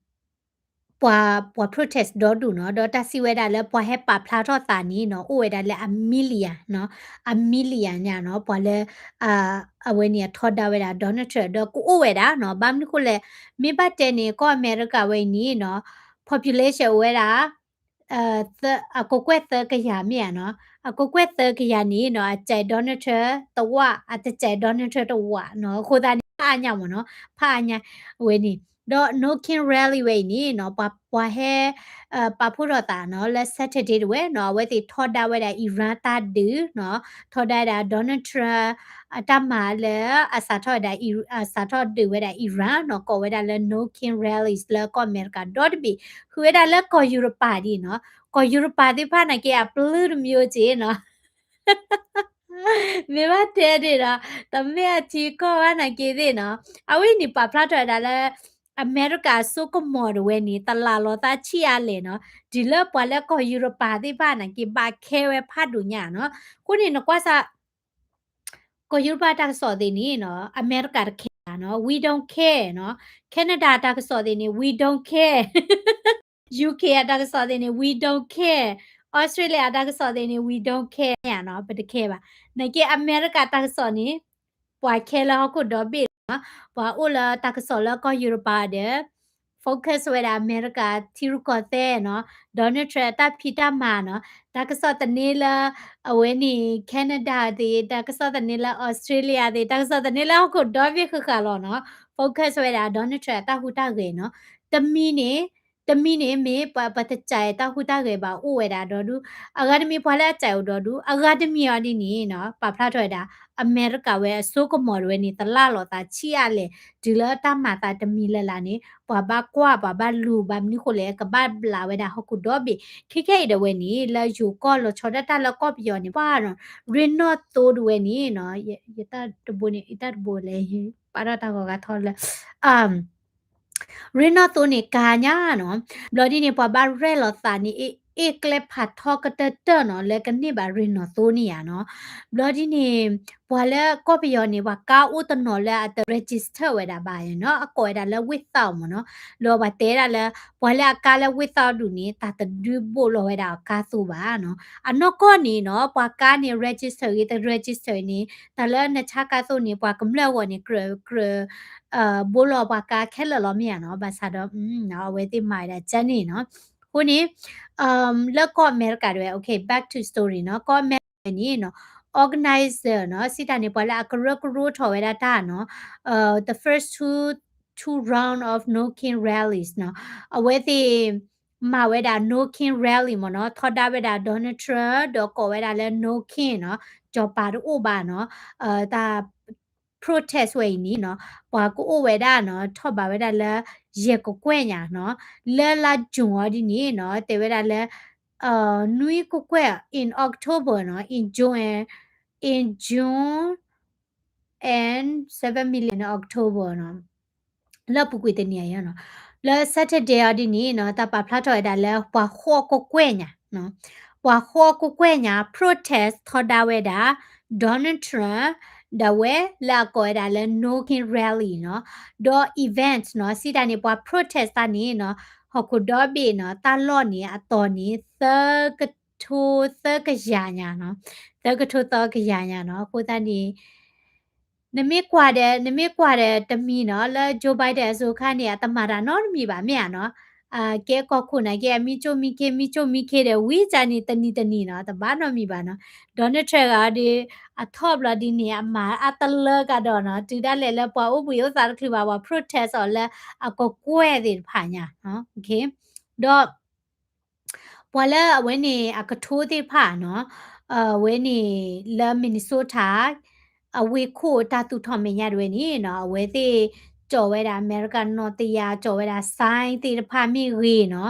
ပှၤ ပှၤ protest ဒီဒူၣ်နီၤ, ဒီးတၢ်စံးဝဲဒၣ်လၢပှၤဟဲပာ်ဖျါထီၣ်သးန့ၣ်နီၤ, အိၣ်ဝဲဒၣ်လၢအ million နီၤ, အ million ညါနီၤ, ပှၤလၢ အဝဲန့ၣ်အထီဒါဝဲဒၣ် Donald Trump ဒီးကအိၣ်ဝဲဒၣ်နီၤ, ဘၣ်မနုၤဃိလဲၣ်, မ့ၢ်ဘၣ်တဲန့ၣ် ကီၢ်အမဲရကၤဝဲအံၤန့ၣ်နီၤ, population အိၣ်ဝဲဒၣ် အကကွဲၢ်သၢကယၤမ့ၢ်ဧါနီၤ, အကကွဲၢ်သၢကယၤန့ၣ်နီၤ, အစဲး Donald Trump တဝၣ်, အတစဲး Donald Trump တဝၣ်နီၤ, အဃိသတးန့ၣ် ဖးအါညါမ့ၢ်နီၤ, ဖးအါညါဝဲန့ၣ်, ဒီး No King Rally ဝဲအံၤန့ၣ်နီၤ, ပှၤ ပှၤဟဲ ပာ်ဖှိၣ်ထီၣ်သးနီၤ, လၢ Saturday တဝဲနီၤ, အဝဲသ့ၣ်ထီဒါဝဲဒၣ် Iran တၢ်ဒုးနီၤ, ထီဒါဝဲဒၣ် Donald Trump အတၢ်မၤလၢအစးထီၣ်ဝဲဒၣ် အစးထီၣ်ဒုးဝဲဒၣ် Iran နီၤ, ကိးဝဲဒၣ်လၢ No King Rallies လၢကီၢ်အမဲရကၤဒီတဘ့ၣ်, ဃုာ်ဝဲဒၣ်လၢကီၢ်ယူရပၤဒ်နီၤ, ကီၢ်ယူရပၤသ့ၣ်တဖၣ်နာ်က့ အပျုၢ်တမံၤက့နီၤ မ့ၢ်ဘၣ်တဲဒ်ဒီး တမ့ၢ်အထံကီၢ်ဘၣ်နာ်က့သ့ၣ်နီၤ, အဝဲန့ၣ်ပာ်ဖျါထီၣ်ဝဲဒၣ်လၢ အမဲရကၤအစိကမီၤတဝဲန့ၣ် တလးလီၤသးဆံးအါလဲၣ်နီၤ, တုၤလၢပှၤလၢကီၢ်ယူရပၤသ့ၣ်တဖၣ်နာ်က့ ဘၣ်ခဲဝဲဖးဒိၣ်ညါနီၤ, အဃိန့ၣ်နကွၢ်စ့ၢ် ကီၢ်ယူရပၤတၢ်ကစီၣ်သ့ၣ်န့ၣ်နီၤ, အမဲရကၤတခဲဘၣ်နီၤ, we don't care နီၤ, Canada တၢ်ကစီၣ်သ့ၣ်န့ၣ် we don't care, UK အတၢ်ကစီၣ်သ့ၣ်န့ၣ် we don't care, Australia အတၢ်ကစီၣ်သ့ၣ်န့ၣ် we don't care နီၤ, ပတခဲဘၣ်, နာ်က့အမဲရကၤတၢ်ကစီၣ်န့ၣ် ပှၤခဲလၢဟီၣ်ခိၣ်ဒီဘ့ၣ်လီၤနီၤ, ပှၤအိၣ်လၢတၢ်ကစီၣ်လၢကီၢ်ယူရပၤဒီး focus ဝဲဒၣ်အမဲရကၤထံရူၢ်ကီၢ်သဲးနီၤ, Donald Trump အတၢ်ဖံးတၢ်မၤနီၤ, တၢ်ကစီၣ်သန့လၢ အဝဲန့ၣ် Canada သ့ၣ်, တၢ်ကစီၣ်သန့လၢ Australia သ့ၣ်, တၢ်ကစီၣ်သန့လၢဟီၣ်ခိၣ်ဒီဘ့ၣ်ဃၣ်ဃၣ်လီၤနီၤ, focus ဝဲဒၣ် Donald Trump အတၢ်ဟူးတၢ်ဂဲၤနီၤ, တမံၤန့ၣ် တမံၤန့ၣ်မ့ၢ်ပှၤ ပတစဲးတၢ်ဟူးတၢ်ဂဲၤဘၣ်အိၣ်ဝဲဒၣ်ဒီဒူၣ်, အဂၤတမံၤပှၤလၢအစဲးအိၣ်ဒီဒူၣ်, အဂၤတမံၤအီၤဒ်န့ၣ်နီၤ, ပာ်ဖျါထီၣ်ဝဲဒၣ် အမဲရကၤဝဲအစိကမီၤတဝဲန့ၣ် တလးလီၤသးဆံးအါလဲၣ်, တုၤလၢတၢ်မၤသးတမံၤလၢ်လၢ်န့ၣ် ပှၤဘၣ်ကွၢ် ပှၤဘၣ်လူၤ, ဘၣ်မနုၤဃိလဲၣ် ကဘၣ်ဘျးဝဲဒၣ်ဟီၣ်ခိၣ်ဒီဘ့ၣ်, ခဲခဲအံၤတဝဲန့ၣ် လၢယိၤကီၢ်လီၤဆီဒၣ်တၢ်လၢကီၢ်ပယီၤန့ၣ် ပှၤနီၤ, ရ့နီၣ်သိတဝဲန့ၣ်နီၤ, ယတၢ်တဘိန့ၣ် ယတၢ်တဘိလဲၣ် ပာ်ထီၣ်တၢ်ဂီၤဂၤထီၣ်လၢ ရ့နီၣ်သိန့ၣ်ကါညါနီၤ, ဘျီဒ်န့ၣ် ပှၤဘၣ်ရဲၣ်လီၤသးန့ၣ် အ့ၣ်ကျဲဖးထီကတၢၢ်တၢၢ်နီၤ, လၢကန့ၢ်ဘၣ်ရ့နီၣ်သိန့ၣ်ယါနီၤ, ဘျီဒ်န့ၣ် ပှၤလၢကီၢ်ပယီၤန့ၣ် ပှၤကါအိၣ်တနီၤလၢအတ register ဝဲဒၣ်ဘၣ်နီၤ, အကိးဝဲဒၣ်လၢ without မ့ၢ်နီၤ, လီၤပှၤတဲဒၣ်လၢ ပှၤလၢအကါလၢ without ဒူၣ်န့ၣ် တၢ်တဒုးဘိးလီၤဝဲဒၣ်အကါသိးဘၣ်နီၤ, အနီၢ်ကီၢ်န့ၣ်နီၤ ပှၤကါန့ၣ် register ဂ့ၤ တ register န့ၣ် တၢ်လၢနဆါကါသိးန့ၣ် ပှၤကမျၢၢ်အဂီၢ်န့ၣ် ကြၢး ကြၢး ဘိလီၤပှၤကါခဲလၢာ်လီၤမ့ၢ်ဧါနီၤ, ဘၣ်ဆၣ်ဒီး အဝဲသ့ၣ်မၤဝဲဒၣ်ကန့ၣ်နီၤ, အဃိန့ၣ် လၢကီၢ်အမဲရကၤတဝဲ okay, back to story နီၤ, ကီၢ်အမဲရကၤန့ၣ်နီၤ organizer နီၤ, စံးတၢ်န့ၣ် ပှၤလၢအကရၢကရိထီၣ်ဝဲဒၣ်တၢ်နီၤ, the first two, two round of No King rallies နီၤ, အဝဲသ့ၣ် မၤဝဲဒၣ် No King rally မ့ၢ်နီၤ, ထီဒါဝဲဒၣ် Donald Trump ဒီးကိးဝဲဒၣ်လၢ No King နီၤ, စီၤပၤတအိၣ်ဘၣ်နီၤ, တၢ် protest ဝဲအံၤန့ၣ်နီၤ, ပှၤကအိၣ်ဝဲဒၣ်နီၤ, ထီၣ်ဘၣ်ဝဲဒၣ်လၢ ယဲၢ်ကကွဲၢ်ညါနီၤ, လၢလါ June အီၤဒ်န့ၣ်နီၤ, တဲဝဲဒၣ်လၢ နွံကကွဲၢ် in October နီၤ, in June, in June and seven million in October နီၤ, လၢပူၤကွံာ်တနံၤအံၤနီၤ, လၢ Saturday အီၤဒ်န့ၣ်နီၤ, တၢ်ပာ်ဖျါထီၣ်ဝဲဒၣ်လၢပှၤဃိးကကွဲၢ်ညါ, ပှၤဃိးကကွဲၢ်ညါ protest ထီဒါဝဲဒၣ် Donald Trump ဒၣ်ဝဲလၢအကိးဝဲဒၣ်လၢ No King Rally နီၤ, ဒီး event နီၤ, စံးတၢ်န့ၣ် ပှၤ protest တၢ်န့ၣ်နီၤ, ဟီၣ်ခိၣ်ဒီဘ့ၣ်နီၤ, တၢ်လီၢ်န့ၣ် အတီၢ်န့ၣ် သၢကထိသၢကယၤညါနီၤ, သၢကထိသၢကယၤညါနီၤ, အဃိသတးန့ၣ် နမ့ၢ်ကွၢ်ဒီး နမ့ၢ်ကွၢ်ဒီးတမံၤနီၤ, လၢ Joe Biden အစိၤအခါန့ၣ် အတမၤတၢ်နီတမံၤဘၣ် မ့ၢ်ဧါနီၤ, အကဲကီၢ်ခိၣ်နာ်က့ အမံကၠိမံခ့ မံကၠိမံခ့ဒီး ဝံၤကၢ်န့ၣ် တနံၤတနံၤနီၤ, တဘၣ်နီတမံၤဘၣ်နီၤ, Donald Trump ဂၤဒီး အထီၣ်ဘျီဒ်န့ၣ် အမၤအါတလၢကဒီးနီၤ, တုၤဒၣ်လဲာ်လၢပှၤအိၣ်ဘှံးအိၣ်သါတချုးဘၣ် ပှၤ protest အီၤလၢအကကွဲၢ်သ့ၣ်တဖၣ်ညါ, ဒီး ပှၤလၢအဝဲန့ၣ် အကထိသ့ၣ်တဖၣ်နီၤ, အဝဲန့ၣ်လၢ Minnesota အဝ့ၢ်ခိၣ်တၢ်သူၣ်ထီၣ်မဲာ်ညါတဝဲန့ၣ်နီၤ, အဝဲသ့ၣ် ကၠီၣ်ဝဲဒၣ် အမဲရကၤ နီၣ်တယၢ် ကၠီၣ်ဝဲဒၣ် sign သ့ၣ်တဖၣ်မ့ၢ်ဂ့ၤနီၤ,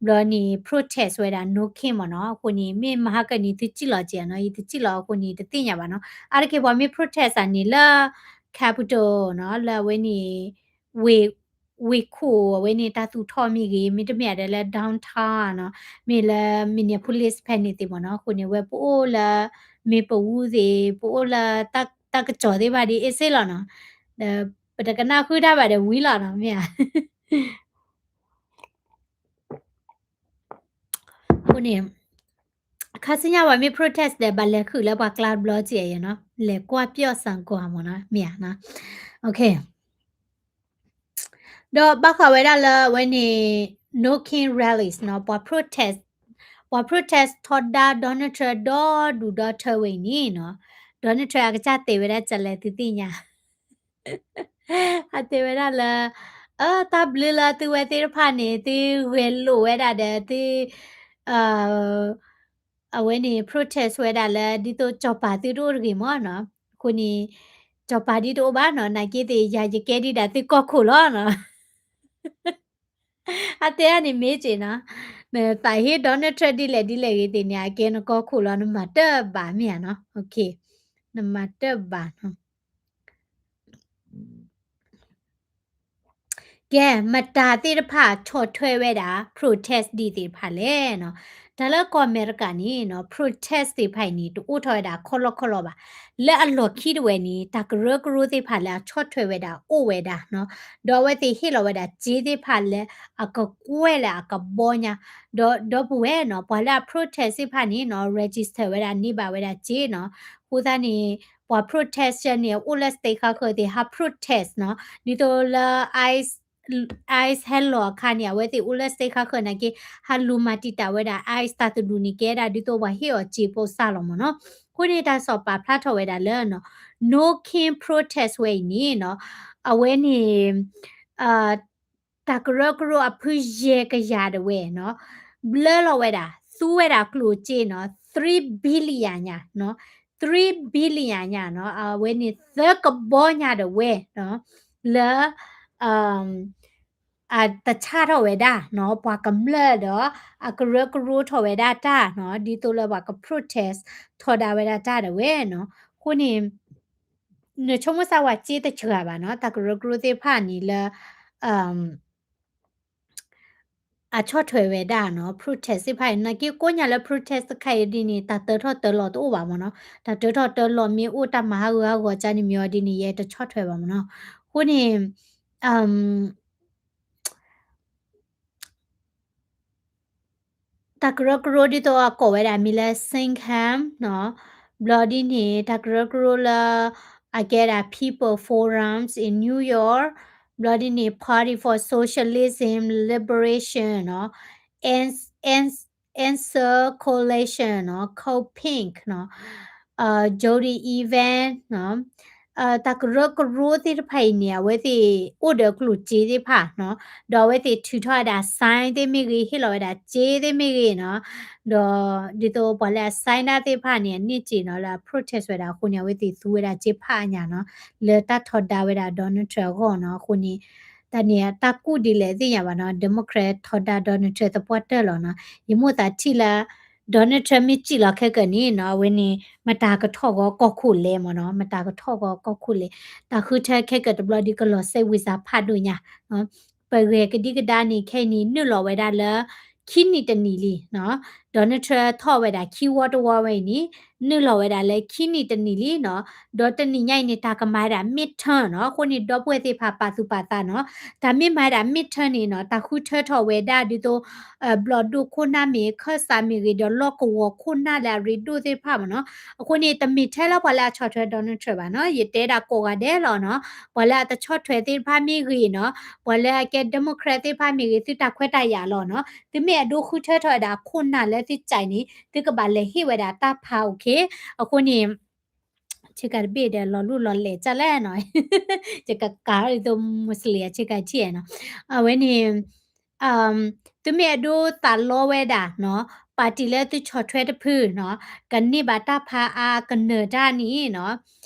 ဘျီန့ၣ် protest ဝဲဒၣ် No King မ့ၢ်နီၤ, အဃိန့ၣ် မ့ၢ်မဟါကနံၤသုစံၣ်လီၤက့ၤနီၤ, ယတစံၣ်လီၤအဃိန့ၣ် တသ့ၣ်ညါဘၣ်နီၤ, အါတက့ၢ်ပှၤမ့ၢ် protest အန့ၣ်လၢ Capitol နီၤ, လၢအဝဲန့ၣ် ဝ့ၢ် ဝ့ၢ်ခိၣ်အဝဲန့ၣ် တၢ်သူၣ်ထီၣ်မ့ၢ်ဂ့ၤ, မ့တမ့ၢ်ဒီးလၢ downtown နီၤ, မ့ၢ်လၢ Minneapolis ဖဲန့ၣ်သ့ၣ်မ့ၢ်နီၤ, အဃိန့ၣ် အဝဲပအိၣ်လၢ Maplewood သ့ၣ်, ပအိၣ်လၢ တၢ်ကစီၣ်သ့ၣ်တဖၣ်ဒ်အ့ၣ်စ့ၣ်လီၤနီၤ, ဒီးပတကနၣ်ဃုာ်တၢ်ဘၣ်ဒီးဝံၤလီၤနီၤ, မ့ၢ်ဧါ, အဃိန့ၣ် ခါဆူညါပှၤမ့ၢ် protest ဒီး ဘၣ်လဲၤဃုာ်လၢပှၤကျါတဘျီက့ၤနီၤ, လဲၤကွၢ်ပျီၣ်စၣ်ကွၢ်မ့ၢ်နီၤ, မ့ၢ်ဧါ, ဒီးဘၣ်ဃးဝဲဒၣ်လၢအဝဲန့ၣ် No King Rallies နီၤ, ပှၤ protest, ပှၤ protest ထီဒါ Donald Trump ဒီဒူၣ်ဒီထၢဝဲအံၤန့ၣ်နီၤ, Donald Trump အကစၢ်တဲဝဲဒၣ်ကလဲၣ်သုသ့ၣ်ညါ အတဲဝဲဒၣ်လၢ အ တၢ်ဘျုးလၢသုဝဲသ့ၣ်တဖၣ်န့ၣ် သုဂဲၤလိာ်ဝဲဒၣ်ဒီးသု အဝဲန့ၣ် protest ဝဲဒၣ်လၢ ဒ်သိးစီၤပၤသုတအိၣ်တဂ့ၤမ့ၢ်နီၤ, အဃိန့ၣ် စီၤပၤဒ်တအိၣ်ဘၣ်နီၤ, နာ်က့သ့ၣ် ယၤယကဲဒံးဒၣ်သုကီၢ်ခိၣ်လီၤနီၤ အတဲဒၣ်န့ၣ်မ့ၢ်က့ၤနီၤ, နသးဟ့ Donald Trump ဒ်လဲၣ်ဒ်လဲၣ်ဂ့ၤသ့ၣ်န့ၣ် အကဲနကီၢ်ခိၣ်လီၤ, နမၤတၢ်ဘၣ်မ့ၢ်ဧါနီၤ, နမၤတၢ်ဘၣ်နီၤ ကဲ မတၤသ့ၣ်တဖၣ်ဆီၣ်ထွဲဝဲဒၣ် protest ဒ်သ့ၣ်တဖၣ်လဲၣ်နီၤ, တၢ်လၢကီၢ်အမဲရကၤန့ၣ်နီၤ protest သ့ၣ်တဖၣ်အံၤန့ၣ် တအိၣ်ထီၣ်ဝဲဒၣ်ခီလီၢ်ခီလီၢ်ဘၣ်, လၢအလီၢ်ခံတဝဲန့ၣ် တၢ်ကရၢကရိသ့ၣ်တဖၣ်လၢအဆီၣ်ထွဲဝဲဒၣ်အိၣ်ဝဲဒၣ်နီၤ, ဒီးအဝဲသ့ၣ်ဟ့ၣ်လီၤဝဲဒၣ်စ့သ့ၣ်တဖၣ်လၢအကကွဲၢ်လၢအကဘီညါ, ဒီး ဒီပုၢ်ဝဲၢ်နီၤ ပှၤလၢအ protest သ့ၣ်တဖၣ်န့ၣ်နီၤ register ဝဲဒၣ်န့ၢ်ဘၣ်ဝဲဒၣ်စ့နီၤ, အဃိသတးန့ၣ် ပှၤ protest န့ၣ် အိၣ်လၢ state ဃၣ်ဃၢၤသ့ၣ် ဟး protest နီၤ, ဒ်သိးလၢ ICE ICE ဟဲလီၤအခါန့ၣ် အဝဲသ့ၣ်အိၣ်လၢ state ဃၣ်ဃၢၤနာ်က့ ဟးလူၤမၤတံာ်တာ်ဝဲဒၣ် ICE တၢ်သဒူၣ်န့ၣ် ကဲဒၣ်ဒ်သိးပှၤဟ့ၣ်အီၤစ့ဖိစၢ်လီၤမ့ၢ်နီၤ, အဃိန့ၣ်တၢ်စီၤပာ်ဖျါထီၣ်ဝဲဒၣ်လၢနီၤ No King protest ဝဲအံၤန့ၣ်နီၤ, အဝဲန့ၣ် တၢ်ကရၢကရိအဖုယဲၢ်ကယၤတဝဲနီၤ, ဘျၢလီၤဝဲဒၣ် သူဝဲဒၣ်ကျိၣ်စ့နီၤ three billion ညါနီၤ, three billion ညါနီၤ, အဝဲန့ၣ်သၢကဘီညါတဝဲနီၤ, လၢ အတဆါထီၣ်ဝဲဒၣ်နီၤ, ပှၤကမျၢၢ်ဒီး အကရၢကရိထီၣ်ဝဲဒၣ်တၢ်နီၤ, ဒ်သိးလၢပှၤက protest ထီဒါဝဲဒၣ်တၢ်တဝဲနီၤ, အဃိန့ၣ် နဆိကမိၣ်စၢ်ဝဲစ့တစှၤဘၣ်နီၤ, တၢ်ကရၢကရိသ့ၣ်တဖၣ်န့ၣ်လၢ အဆီၣ်ထွဲဝဲဒၣ်နီၤ, protest သ့ၣ်တဖၣ်အံၤ နာ်က့ကိးညါလၢ protest တခါအံၤဒ်န့ၣ် တၢ်တၢထီၣ်တၢလီၤတအိၣ်ဘၣ်မ့ၢ်နီၤ, တၢ်တၢထီၣ်တၢလီၤမ့ၢ်အိၣ် တၢ်မၤဟးဂူာ်ဟးဂီၤကၢ်န့ၣ်မ့ၢ်အီၤဒ်န့ၣ် ယဲတဆီၣ်ထွဲဘၣ်မ့ၢ်နီၤ, အဃိန့ၣ် တၢ်ကရၢကရိဒ်သိးအကိးဝဲဒၣ်မ့ၢ်လၢ Sinkham နီၤ, ဘျီဒ်န့ၣ် တၢ်ကရၢကရိလၢ အကဲဒၣ် People Forums in New York, ဘျီဒ်န့ၣ် Party for Socialism Liberation နီၤ, Ans Ans Answer Coalition နီၤ, Code Pink နီၤ, Jodi Evans နီၤ, တၢ်ကရၢကရိသ့ၣ်တဖၣ်အံၤန့ၣ် အဝဲသ့ၣ်အိၣ်ဒီးကျိၣ်စ့သ့ၣ်တဖၣ်နီၤ, ဒီးအဝဲသ့ၣ်ထုးထီၣ်ဝဲဒၣ် sign သ့ၣ်မ့ၢ်ဂ့ၤ, ဟ့ၣ်လီၤဝဲဒၣ်စ့သ့ၣ်မ့ၢ်ဂ့ၤနီၤ, ဒီးဒ်သိးပှၤလၢအ sign တၢ်သ့ၣ်တဖၣ်န့ၣ် အန့ၢ်စ့နီၤ လၢအ protest ဝဲဒၣ်အဃိန့ၣ် အဝဲသ့ၣ်သူဝဲဒၣ်စ့ဖးညါနီၤ, လၢတၢ်ထီဒါဝဲဒၣ် Donald Trump အဂီၢ်နီၤ, အဃိန့ၣ် တၢ်န့ၣ် တၢ်ကူၣ်ဒ်လဲၣ်သ့ၣ်ညါဘၣ်နီၤ, Democrat ထီဒါ Donald Trump သပှၢ်တၢၢ်လီၤနီၤ, ယမိၣ်သးထံၣ်လၢ Donald Trump မ့ၢ်စံၣ်လီၤခဲကၢၣ်န့ၣ်နီၤ, အဝဲန့ၣ် မတၤကထီၣ်ဂီၤကီၢ်ခိၣ်လဲၣ်မ့ၢ်နီၤ, မတၤကထီၣ်ဂီၤကီၢ်ခိၣ်လဲၣ်, တၢ်ဃုထၢခဲကၢၣ်တဘျီဒ်ကလီၤစဲဝံသးဖးဒိၣ်ညါ, ပဂဲၤကဒံကဒါန့ၣ် ခဲအံၤန့ၣ် နုာ်လီၤဝဲဒၣ်လၢ ခံနံၣ်တနံၣ်လံနီၤ, Donald Trump ထီၣ်ဝဲဒၣ်ခံဝီတဝီဝဲအံၤန့ၣ် နုာ်လီၤဝဲဒၣ်လၢခံနံၣ်တနံၣ်လံနီၤ. ဒီးတနံၣ်ညါအံၤန့ၣ် တၢ်ကမၤဝဲဒၣ် midterm နီၤ. အဃိန့ၣ် ဒီပုၢ်ဝဲၢ်သ့ၣ်တဖၣ်ပာ်သူၣ်ပာ်သးနီၤ. တၢ်မ့ၢ်မၤဝဲဒၣ် midterm န့ၣ်နီၤ တၢ်ဃုထၢထီၣ်ဝဲဒၣ်ဒ်သိး ဘျီၣ်ဒိၣ်ခိၣ်နၢ်မ့ၢ်ဂ့ၤ ခၢၣ်စးမ့ၢ်ဂ့ၤ ဒီးလီၢ်ကဝီၤခိၣ်နၢ်လၢအရ့ဒိၣ်သ့ၣ်တဖၣ်မ့ၢ်နီၤ. အဃိန့ၣ် တမ့ၢ်ထဲလၢပှၤလၢအဆီၣ်ထွဲ Donald Trump ဘၣ်နီၤ. ယတဲဒၣ်ကိးဂၤဒဲးလီၤနီၤ. ပှၤလၢအတဆီၣ်ထွဲသ့ၣ်တဖၣ်မ့ၢ်ဂ့ၤနီၤ, ပှၤလၢအကဲ Democrat သ့ၣ်တဖၣ်မ့ၢ်ဂ့ၤ သုတၢ်ခွဲးတၢ်ယာ်လီၤနီၤ. သုမ့ၢ်အဒိဃုထၢထီၣ်ဝဲဒၣ်ခိၣ်နၢ်လၢသုကၠဲးန့ၣ် သုကဘၣ်လဲၤဟ့ၣ်ဝဲဒၣ်တၢ်ဖး okay. အဃိန့ၣ် ဆ့ကၤတဘ့ၣ်ဒီးလီၤလူၢ်လီၤလဲၤကၢ်လဲၣ်နီၤ. ယကကးဒ်သိး Muslim အဆ့ကၤထံၣ်နီၤ. အဝဲန့ၣ် သုမ့ၢ်အဒိသးလီဝဲဒၣ်နီၤ, ပၣ်တံၣ်လၢသုဆီၣ်ထွဲတဖုနီၤ, ကန့ၢ်ဘၣ်တၢ်ဖးအါ ကနၢၤတၢ်န့ၣ်နီၤ,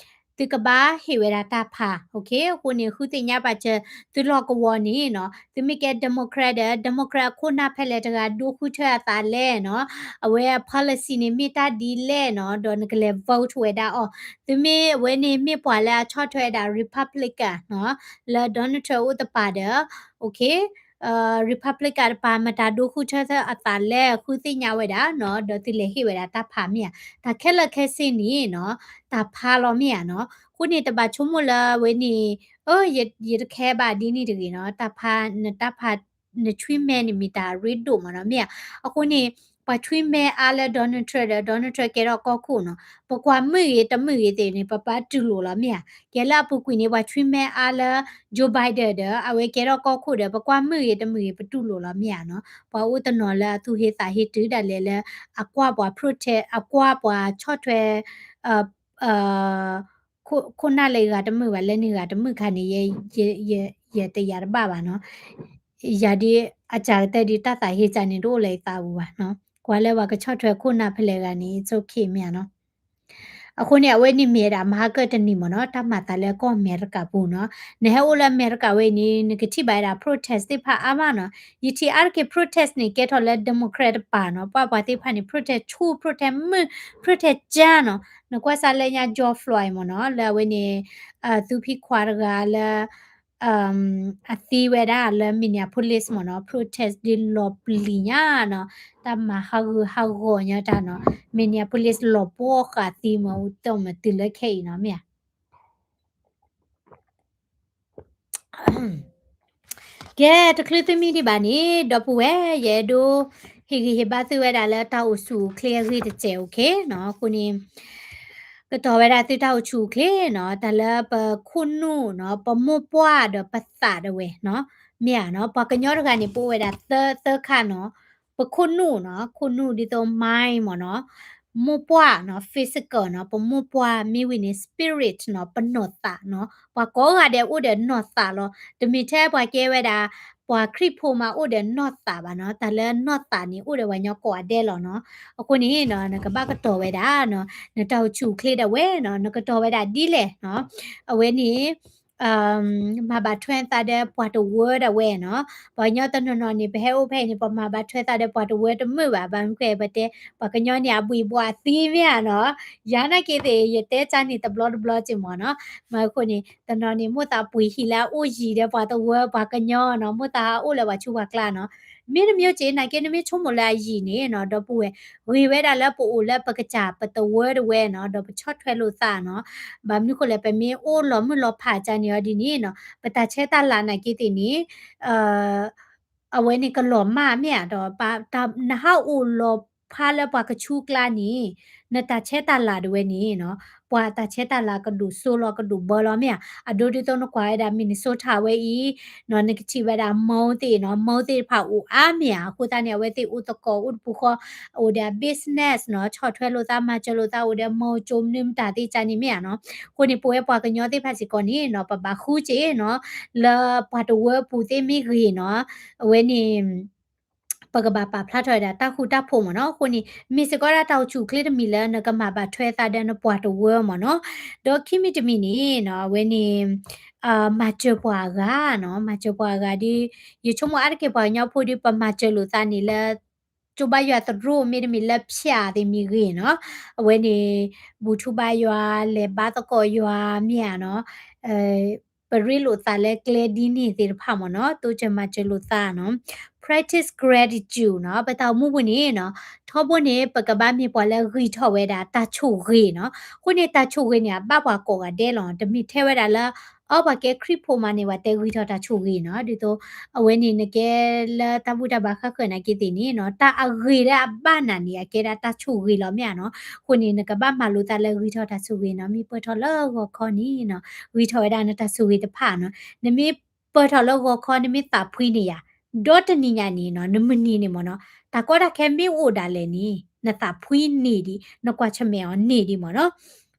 သုကဘၣ်ဟ့ၣ်ဝဲဒၣ်တၢ်ဖး, okay. အဃိန့ၣ် ဃုသ့ၣ်ညါပာ်စၢၤသုလီၢ်ကဝီၤန့ၣ်နီၤ, သုမ့ၢ်ကဲ Democrat ဒီး Democrat အခိၣ်နၢ်ဖဲလဲၣ်တဂၤဒိဃုထၢအသးလဲၣ်နီၤ, အဝဲအ policy န့ၣ်မ့ၢ်တၢ်ဒ်လဲၣ်နီၤ, ဒီးနကလဲၤ vote ဝဲဒၣ်အီၤ. သုမ့ၢ်အဝဲန့ၣ်မ့ၢ်ပှၤလၢအဆီၣ်ထွဲဝဲဒၣ် Republican နီၤ, လၢ Donald Trump အိၣ်တပၤဒီး okay, Republican တပၤမတၤဒိဃုထၢထၢအသးလဲၣ် ဃုသ့ၣ်ညါဝဲဒၣ်နီၤ, ဒီးသုလဲၤဟ့ၣ်ဝဲဒၣ်တၢ်ဖးမ့ၢ်ဧါ. တၢ်ခဲလၢာ်ခဲဆ့န့ၣ်နီၤ, တၢ်ဖးလီၤမ့ၢ်ဧါနီၤ. အဃိန့ၣ် တဘၣ်ဆိကမိၣ်လၢအဝဲန့ၣ်, အၢ ယတခဲဘၣ်ဒ်န့ၣ်တဂ့ၤနီၤ, တၢ်ဖး နတၢ်ဖး နဆွံမဲန့ၣ်မ့ၢ်တၢ်ရ့ဒိၣ်မ့ၢ်နီၤ မ့ၢ်ဧါ. အဃိန့ၣ် ပှၤဆွံမဲအါလၢ Donald Trump ဒီး Donald Trump ကဲထီၣ်ကီၢ်ခိၣ်နီၤ, ပကွၢ်မုာ်ဂ့ၤတမုာ်ဂ့ၤသ့ၣ်န့ၣ် ပဘၣ်တူၢ်လိာ်လီၤမ့ၢ်ဧါ. ကဲလၢအပူၤကွံာ်န့ၣ် ပှၤဆွံမဲအါလၢ Joe Biden ဒီး အဝဲကဲထီၣ်ကီၢ်ခိၣ်ဒီး ပကွၢ်မုာ်ဂ့ၤတမုာ်ဂ့ၤ ပတူၢ်လိာ်လီၤမ့ၢ်ဧါနီၤ. ပှၤအိၣ်တနီၤလၢအသူၣ်ဟ့သးဟ့တုၤဒၣ်လဲာ်လၢ အကွၢ်ပှၤ protest အကွၢ်ပှၤဆီၣ်ထွဲ ခိၣ်နၢ်လၢအဂၤတမုာ်ဘၣ် လၢန့ၣ်ဂၤတမုာ်ခါန့ၣ် ယတယာ်တဘၣ်ဘၣ်နီၤ. ယၤဒ်အစှၤကတၢၢ်ဒ်တၢ်သးဟ့ကၢ်န့ၣ် တအိၣ်လၢယသးပူၤဘၣ်နီၤ. ကွၢ်လၢပှၤကဆီၣ်ထွဲခိၣ်နၢ်ဖဲလဲၣ်ဂၤန့ၣ် it's okay မ့ၢ်ဧါနီၤ. အဃိန့ၣ် အဝဲန့ၣ်မ့ၢ်ဝဲဒၣ်မဟါကၢၢ်တနံၤမ့ၢ်နီၤ, တၢ်မၤသးလၢကီၢ်အမဲရကၤပူၤနီၤ. နဟဲအိၣ်လၢအမဲရကၤဝဲအံၤန့ၣ် နကထံၣ်ဘၣ်ဝဲဒၣ် protest သ့ၣ်တဖၣ်အါမးနီၤ. ယထံၣ်အါတက့ၢ် protest န့ၣ် ကဲထီၣ်လၢ Democrat တပၤနီၤ. ပှၤပှၤသ့ၣ်တဖၣ်န့ၣ် protest ဆူၣ် protest မုာ် protest ကၢ်နီၤ. နကွၢ်စးလၢညါ George Floyd မ့ၢ်နီၤ, လၢအဝဲန့ၣ် သူဖံခွါတဂၤလၢ အသံဝဲဒၣ်လၢ Minneapolis မ့ၢ်နီၤ, protest ဒ်လီၤပျံၤညါနီၤ, တၢ်မၤဟးဂူာ်ဟးဂီၤညါတၢ်နီၤ, Minneapolis လီၤပှီၢ်ဃာ်သံမ့ၢ် တၢ်မၤတုၤလၢခဲအံၤနီၤ မ့ၢ်ဧါ. ကဲ တချုးသုမံဒံးဘၣ်န့ၣ် ဒီပုၢ်ဝဲၢ် ယအဲၣ်ဒိး ဟ့ၣ်ဂံၢ်ဟ့ၣ်ဘါသုဝဲဒၣ်လၢတၢ်အိၣ်ဆူၣ်အိၣ်ချ့အဂ့ၢ်တစဲး okay နီၤ. အဃိန့ၣ် ကတီၤဝဲဒၣ်သုတၢ်အိၣ်ဆူၣ်အိၣ်ချ့နီၤ, တၢ်လၢပခိၣ်နူာ်နီၤ, ပမိၢ်ပှၢ်ဒီးပသးဒၣ်ဝဲနီၤ, မ့ၢ်ဧါနီၤ. ပှၤကညီတဂၤန့ၣ် ပအိၣ်ဝဲဒၣ်သၢ သၢခါနီၤ, ပခိၣ်နူာ်နီၤ, ခိၣ်နူာ်ဒ်သိး mind မ့ၢ်နီၤ, မိၢ်ပှၢ်နီၤ, physical နီၤ, ပမိၢ်ပှၢ်မ့ၢ်ဝံၤန့ၣ် spirit နီၤ, ပနီၢ်သးနီၤ. ပှၤကိးဂၤဒဲးအိၣ်ဒီးနီၢ်သးလီၤ. တမ့ၢ်ထဲပှၤကဲဝဲဒၣ် ပှၤခရံာ်ဖိမးအိၣ်ဒီးနီၢ်သးဘၣ်နီၤ, တၢ်လၢနီၢ်သးန့ၣ် အိၣ်ဒီးပှၤကညီကိးဂၤဒဲးလီၤနီၤ. အဃိန့ၣ်နီၤ နကဘၣ်ကတီၤဝဲဒၣ်နီၤ, နတၢ်အိၣ်ဆူၣ်အိၣ်ချ့ဒၣ်ဝဲနီၤ, နကတီၤဝဲဒၣ်ဒ်လဲၣ်နီၤ. အဝဲန့ၣ် မၤဘၣ်ထွဲသးဒီးပှၤတဝၢဒၣ်ဝဲနီၤ. ပှၤကညီတနီၤနီၤန့ၣ် ပဟဲအိၣ်ဖဲအံၤန့ၣ် ပမၤဘၣ်ထွဲသးဒီးပှၤတဝၢတမုာ်ဘၣ်. ဘၣ်မနုၤဃိပတဲ ပှၤကညီန့ၣ် အဘှံးဘှီးအသံမ့ၢ်ဧါနီၤ. ယၤနာ်က့သ့ၣ် ယတဲကၢ်န့ၣ်တဘျီတဘျီက့ၤမ့ၢ်နီၤ. မ့ၢ်အဃိန့ၣ် တနီၤန့ၣ် မိၣ်သးပှ့ၤဟံၣ်လၢအအိၣ်ယံၤဒီးပှၤတဝၢ ပှၤကညီနီၤ, မိၣ်သးဟးအိၣ်လၢပှၤဆူးပှၤကျါနီၤ. မ့တမ့ၢ်က့ၤ နာ်က့နမ့ၢ်ဆိကမိၣ်လၢအယံၤန့ၣ်နီၤ, ဒီပုၢ်ဝဲၢ် ဂ့ၤဝဲဒၣ်လၢပအိၣ်လၢပကစၢ်ပတဝၢတဝဲနီၤ, ဒီးပဆီၣ်ထွဲလိာ်သးနီၤ. ဘၣ်မနုၤဃိလဲၣ် ပမ့ၢ်အိၣ်လီၤမုၢ်လီၤဖးကၢ်န့ၣ်အီၤဒ်န့ၣ်နီၤ, ပတၢ်ဆဲးတၢ်လၤနာ်က့သ့ၣ်န့ၣ် အဝဲန့ၣ်ကလီၤမၢ်မ့ၢ်ဧါဒီး နဟးအိၣ်လီၤဖးလၢပှၤကဆူးကျါန့ၣ် နတၢ်ဆဲးတၢ်လၤဒၣ်ဝဲန့ၣ်နီၤ, ပှၤတၢ်ဆဲးတၢ်လၤကဒိၣ်စိလီၤကဒိၣ်ဘၢလီၤမ့ၢ်ဧါ. အဒိဒ်သိးနကွၢ်ဝဲဒၣ် Minnesota ဝဲအံၤနီၤ, နကထံၣ်ဝဲဒၣ် mall သ့ၣ်နီၤ, mall သ့ၣ်တဖၣ်အိၣ်အါမ့ၢ်ဧါ. အဃိသတးန့ၣ် အဝဲသ့ၣ်အိၣ်သကိးအိၣ်တပူၤဃီ အိၣ်ဒီး business နီၤ, ဆီၣ်ထွဲလိာ်သးမၤစၢၤလိာ်သး အိၣ်ဒီး mall ကၠိမနုၤမတၤသ့ၣ်ကၢ်န့ၣ်မ့ၢ်ဧါနီၤ. အဃိန့ၣ် ပဝဲပှၤကညီသ့ၣ်တဖၣ်စ့ၢ်ကီးန့ၣ်နီၤ, ပဘၣ်ဃုက့ၤနီၤ, လၢပှၤတဝၢပူၤသ့ၣ်မ့ၢ်ဂ့ၤနီၤ, အဝဲန့ၣ် ပကဘၣ်ပာ်ဖျါထီၣ်ဝဲဒၣ်တၢ်ဃူတၢ်ဖိးမ့ၢ်နီၤ. အဃိန့ၣ် မ့ၢ်စ့ၢ်ကီးဒၣ်တၢ်အိၣ်ဆူၣ်အိၣ်ချ့တမံၤလၢနကမၤဘၣ်ထွဲသးဒီးနပှၤတဝၢမ့ၢ်နီၤ. ဒီးခံမံၤတမံၤန့ၣ်နီၤ, အဝဲန့ၣ် မၤစၢၤပှၤအဂၤနီၤ, မၤစၢၤပှၤအဂၤဒီး ယဆိကမိၣ်အါတက့ၢ်ပှၤကညီဖိဒီး ပမၤစၢၤလိာ်သးန့ၣ်လၢ ကၠိဘါယွၤသရိာ်မ့တမ့ၢ်လၢဖၠၣ်သ့ၣ်မ့ၢ်ဂ့ၤနီၤ, အဝဲန့ၣ် ဘူၣ်ထူဘါယွၤ လဲၤဘါသကိးယွၤမ့ၢ်ဧါနီၤ, ပရ့လိာ်သးလၢကျဲဒ်န့ၣ်သ့ၣ်တဖၣ်မ့ၢ်နီၤ, တိစၢၤမၤစၢၤလိာ်သးနီၤ, ဖ practice gratitude နီၤ, ပတၢ်အိၣ်မူပူၤန့ၣ်နီၤ, ထီဘိန့ၣ် ပကဘၣ်မ့ၢ်ပှၤလၢဂံၢ်ထီၣ်ဝဲဒၣ်တၢ်ဆိၣ်ဂ့ၤနီၤ. အဃိန့ၣ် တၢ်ဆိၣ်ဂ့ၤန့ၣ် အဘၣ်ပှၤကိးဂၤဒဲးလီၤ. တမ့ၢ်ထဲဝဲဒၣ်လၢ အီ ပှၤကဲခရံာ်ဖိမးန့ၣ် ပှၤတဲဂံၢ်ထီၣ်တၢ်ဆိၣ်ဂ့ၤနီၤ. ဒ်သိး အဝဲန့ၣ်နကဲလၢတၢ်ဘူၣ်တၢ်ဘါဃၣ်ဃၢၤနာ်က့သ့ၣ်န့ၣ်နီၤ, တၢ်အဂ့ၤလၢအဘၣ်နၤန့ၣ် အကဲဒၣ်တၢ်ဆိၣ်ဂ့ၤလီၤမ့ၢ်ဧါနီၤ. အဃိန့ၣ် နကဘၣ်မၤလိသးလၢဂံၢ်ထီၣ်တၢ်ဆိၣ်ဂ့ၤနီၤ. မ့ၢ်ပၢၢ်ထီၣ်လၢဂီၤခီန့ၣ်နီၤ, ဂံၢ်ထီၣ်ဝဲဒၣ်နတၢ်ဆိၣ်ဂ့ၤတဖၣ်နီၤ. နမ့ၢ်ပၢၢ်ထီၣ်လၢဂီၤခီ နမ့ၢ်သးဖှံန့ၢ်ယၤ ဒီတနံၤညါန့ၣ်နီၤ, နမုၢ်နံၤန့ၣ်မ့ၢ်နီၤ, တၢ်ကီတၢ်ခဲမ့ၢ်အိၣ်ဒၣ်လဲာ်န့ၣ် နသးဖှံန့ၢ်ဒံး, နကွၢ်ဆၢၣ်မဲာ်အီၤန့ၢ်ဒံးမ့ၢ်နီၤ.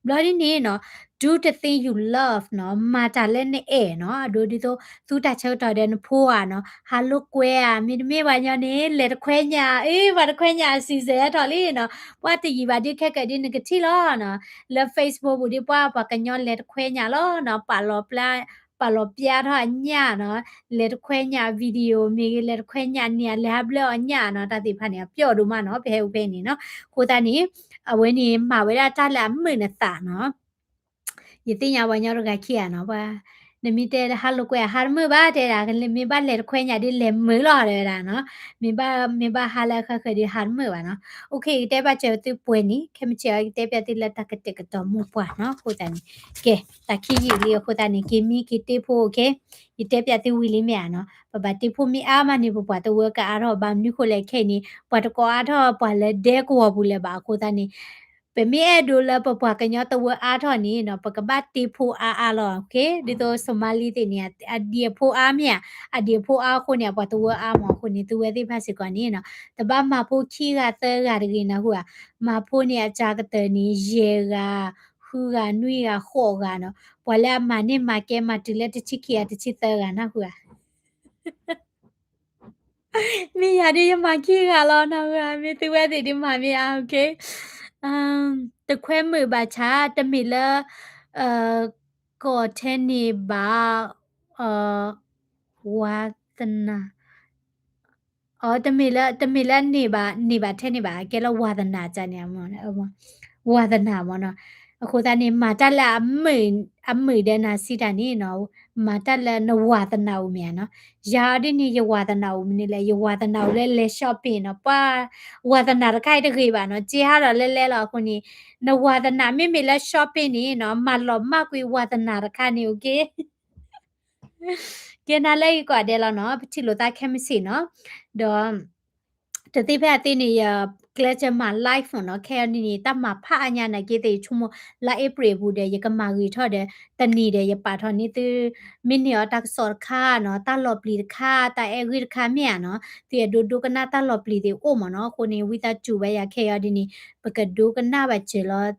ဘျီဒ်န့ၣ်နီၤ, do the thing you love နီၤ, မၤတၢ်လၢနအဲၣ်နီၤ. အဒိဒ်သိး သူတၢ်ဆၢကတီၢ်ဒီးနဖိဧါနီၤ, ဟးလိာ်ကွဲဧါ, မ့တမ့ၢ်ဘၣ်ညီန့ၣ် လဲၤတခွဲညၣ်, အ့ ပှၤတခွဲညၣ်အ season ဟဲထီၣ်လံနီၤ. ပှၤတယံာ်ဘၣ်ဒုးခဲကၢးဒ်နကထံၣ်လီၤနီၤ, လၢ Facebook ပူၤဒ်ပှၤ ပှၤကညီလဲၤတခွဲညၣ်လီၤနီၤ, ပာ်လီၤပျါ ပာ်လီၤပျါထီၣ်အညၣ်နီၤ, လဲၤတခွဲညၣ် video မ့ၢ်ဂ့ၤ လဲၤတခွဲညၣ်န့ၣ် လဲၤဟးဘျၢအီၤညၣ်နီၤ, တၢ်သ့ၣ်တဖၣ်န့ၣ် အပျီၣ်ဒိၣ်မးနီၤ, ပဟဲအိၣ်ဖဲန့ၣ်နီၤ. အဃိသတးန့ၣ် အဝဲန့ၣ်မၤဝဲဒၣ်တၢ်လၢအမုာ်နသးနီၤ. ယသ့ၣ်ညါပှၤကညီတဂၤခံဂၤနီၤ, ပှၤ နမ့ၢ်တဲဟးလိာ်ကွဲ ဟးတမုာ်ဘၣ်, တဲဒၣ် မ့ၢ်ဘၣ်လဲၤတခွဲညၣ်ဒ်လဲၤမုာ်လီၤ တဲဝဲဒၣ်နီၤ, မ့ၢ်ဘၣ် မ့ၢ်ဘၣ်ဟးလၢအဃၣ်ဃၢၤဒ်ဟးတမုာ်ဘၣ်နီၤ. အိၣ်ခ့ ယကတဲဘၣ်စၢၤသုပှဲၤန့ၣ်, ခဲမုၢ်ဆ့ၣ်အံၤ ယကတဲပျးသုလၢတၢ်ကတဲာ်ကတီၤမိၢ်ပှၢ်နီၤ. အဃိသတးန့ၣ် ကဲ တၢ်ခံယံာ်လံအဃိသတးန့ၣ် က့ၤမံက့ၤတ့ဖိ အိၣ်ခ့, ယတဲပျးသုဝံၤလံမ့ၢ်ဧါနီၤ. ပဘၣ်တ့ဖိမ့ၢ်အါမးန့ၣ် ပပှၤတဝၢကအါထီၣ်, ဘၣ်မနုၤဃိလဲၣ်ခဲအံၤန့ၣ် ပှၤတကိးအါထီၣ်ပှၤလၢဒဲကဝီၤပူၤလၢၤဘၣ်. အဃိသတးန့ၣ် ပမ့ၢ်အဲၣ်ဒိးလၢပပှၤကညီတဝၢအါထီၣ်န့ၣ်နီၤ, ပကဘၣ်တ့ဖိအါအါလီၤ. ဒ်သိး Somali သ့ၣ်န့ၣ် အဒံၣ်အဖိအါမ့ၢ်ဧါ, အဒံၣ်အဖိအါအဃိန့ၣ် အပှၤတဝၢအါမး. အဃိန့ၣ် သုဝဲသ့ၣ်တဖၣ်စ့ၢ်ကီးန့ၣ်နီၤ, တဘၣ်မၤဖိခံဂၤသၢဂၤတဂ့ၤနၢ်ဟူဧါ. မၤဖိန့ၣ် အစှၤကတၢၢ်န့ၣ် ယဲၢ်ဂၤ, ဃုဂၤ, နွံဂၤ, ဃိးဂၤနီၤ. ပှၤလၢအမၤန့ၢ်မၤကဲမၤတုၤလၢတဆံခံဂၤတဆံသၢဂၤနၢ်ဟူဧါ. မ့ၢ်ယၤဒ်ယမၤခံဂၤလီၤနၢ်ဟူဧါ, မ့ၢ်သုဝဲသ့ၣ်ဒ်မၤမ့ၢ်အါ, အိၣ်ခ့. တခွဲမုာ်ဘၣ်ဆၣ် တမ့ၢ်လၢ ကိးထဲန့ၣ်ဘၣ်, ဝါသနာ, အ တမ့ၢ်လၢ တမ့ၢ်လၢန့ၢ်ဘၣ် န့ၢ်ဘၣ်ထဲန့ၣ်ဘၣ်, ကဲလၢဝါသနာတၢ်န့ၣ်, ဝါသနာမ့ၢ်နီၤ. အဃိသတးန့ၣ် မၤတၢ်လၢအမုာ်, အမုာ်ဒီးနၤစံးတၢ်န့ၣ်နီၤ, မၤတၢ်လၢနဝါသနာအိၣ်မ့ၢ်ဧါနီၤ. ယၤဒ်န့ၣ် ယဝါသနာအိၣ်မနုၤလဲၣ်, ယဝါသနာအိၣ်လၢလဲၤ shopping နီၤ, ပှၤဝါသနာတခါအံၤတဂ့ၤဘၣ်နီၤ, က့ဟးဒီးလဲၤလဲၤလီၤ. အဃိန့ၣ် နဝါသနာမ့မ့ၢ်လၢ shopping န့ၣ်နီၤ, မၤလီၤမၢ်ကွံာ်ဝါသနာတခါန့ၣ်, အိၣ်ခ့. ကဲနၤလၢယကိးဂၤဒဲးလီၤနီၤ, ပထံၣ်လိာ်သးခဲမုၢ်ဆ့ၣ်နီၤ, ဒီး တသ့ဖဲအသ့န့ၣ် ယကျဲးစၢးမၤ live မ့ၢ်နီၤ, ခဲအံၤန့ၣ် တၢ်မၤဖးအါညါနာ်က့သ့ၣ် ယဆိကမိၣ် လါအ့ဖြ့ၣ်အပူၤဒီး ယကမၤဂ့ၤထီၣ်ဒီး တနံၤဒီး ယပာ်ထီၣ်န့ၢ်သု မ့ၢ်န့ၢ်အီၤတၢ်ကစီၣ်တခါနီၤ, တၢ်လီၤပျံၤတခါ, တၢ်အဲၣ်ဂံၢ်တခါမ့ၢ်ဧါနီၤ, သုအဲၣ်ဒိးဒိကနၣ်တၢ်လီၤပျံၤသ့ၣ်အိၣ်မ့ၢ်နီၤ, အဃိန့ၣ် ဝံသးစူၤဝဲယၤခဲအံၤဒ်န့ၣ် ပကဒိကနၣ်ဘၣ်စၢၤလီၤ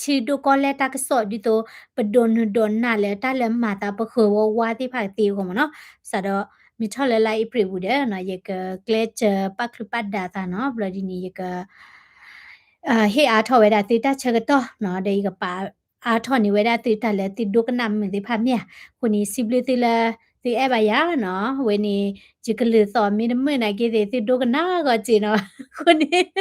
ထံဒိၣ်ကီၢ်လဲၢ်တၢ်ကစီၣ် ဒ်သိး ပဒိးနုာ်ဒိးနၢ်လၢတၢ်လၢမၤသးပဃၢၤဝီဝါသ့ၣ်တဖၣ်သ့အဂီၢ်မ့ၢ်နီၤ. စးဒီး မ့ၢ်ထီၣ်လၢလါအ့ဖြ့ၣ်ပူၤဒီး ယကကျဲးစၢးပာ်ချုးပာ်ဒၣ်သးနီၤ, ဘျီဒ်န့ၣ် ယက ဟ့ၣ်အါထီၣ်ဝဲဒၣ်သုတၢ်ဆၢကတီၢ်နီၤ, ဒီးယကပာ်အါထီၣ်န့ၢ်ဝဲဒၣ်သုတၢ်လၢသုဒိကနၣ်မုာ်သ့ၣ်တဖၣ်မ့ၢ်ဧါ. အဃိန့ၣ် စံးဘျုးသုလၢ သုအဲၣ်ဘၣ်ယၤနီၤ, အဝဲန့ၣ် ယကလုၢ်သီၣ်မ့ၢ်တမုာ်နာ်က့သ့ၣ် သုဒိကနၣ်ဂီၤစ့ၢ်နီၤ, အဃိန့ၣ်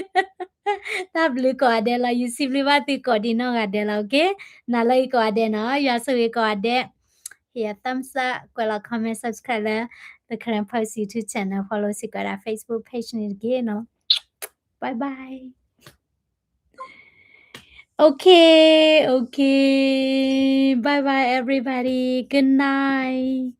တၢ်ဘျုးကိးဂၤဒဲးလီၤ, ယစံးဘျုးဘၣ်သုကိးဒံးနီၢ်ဂၤဒဲးလီၤ, အိၣ်ခ့. နၤလၢအံၤကိးဂၤဒဲးနီၤ, ယွၤဆိၣ်ဂ့ၤကိးဂၤဒဲး, ဟ့ၣ်ယၤ thumbs up, ကွဲးလီၤ comment, subscribe လၢ The Karen Post YouTube channel, follow စ့ၢ်ကီးဒၣ် Facebook page န့ၣ်တက့ၢ်နီၤ. Bye bye. Okay, okay. Bye bye everybody. Good night.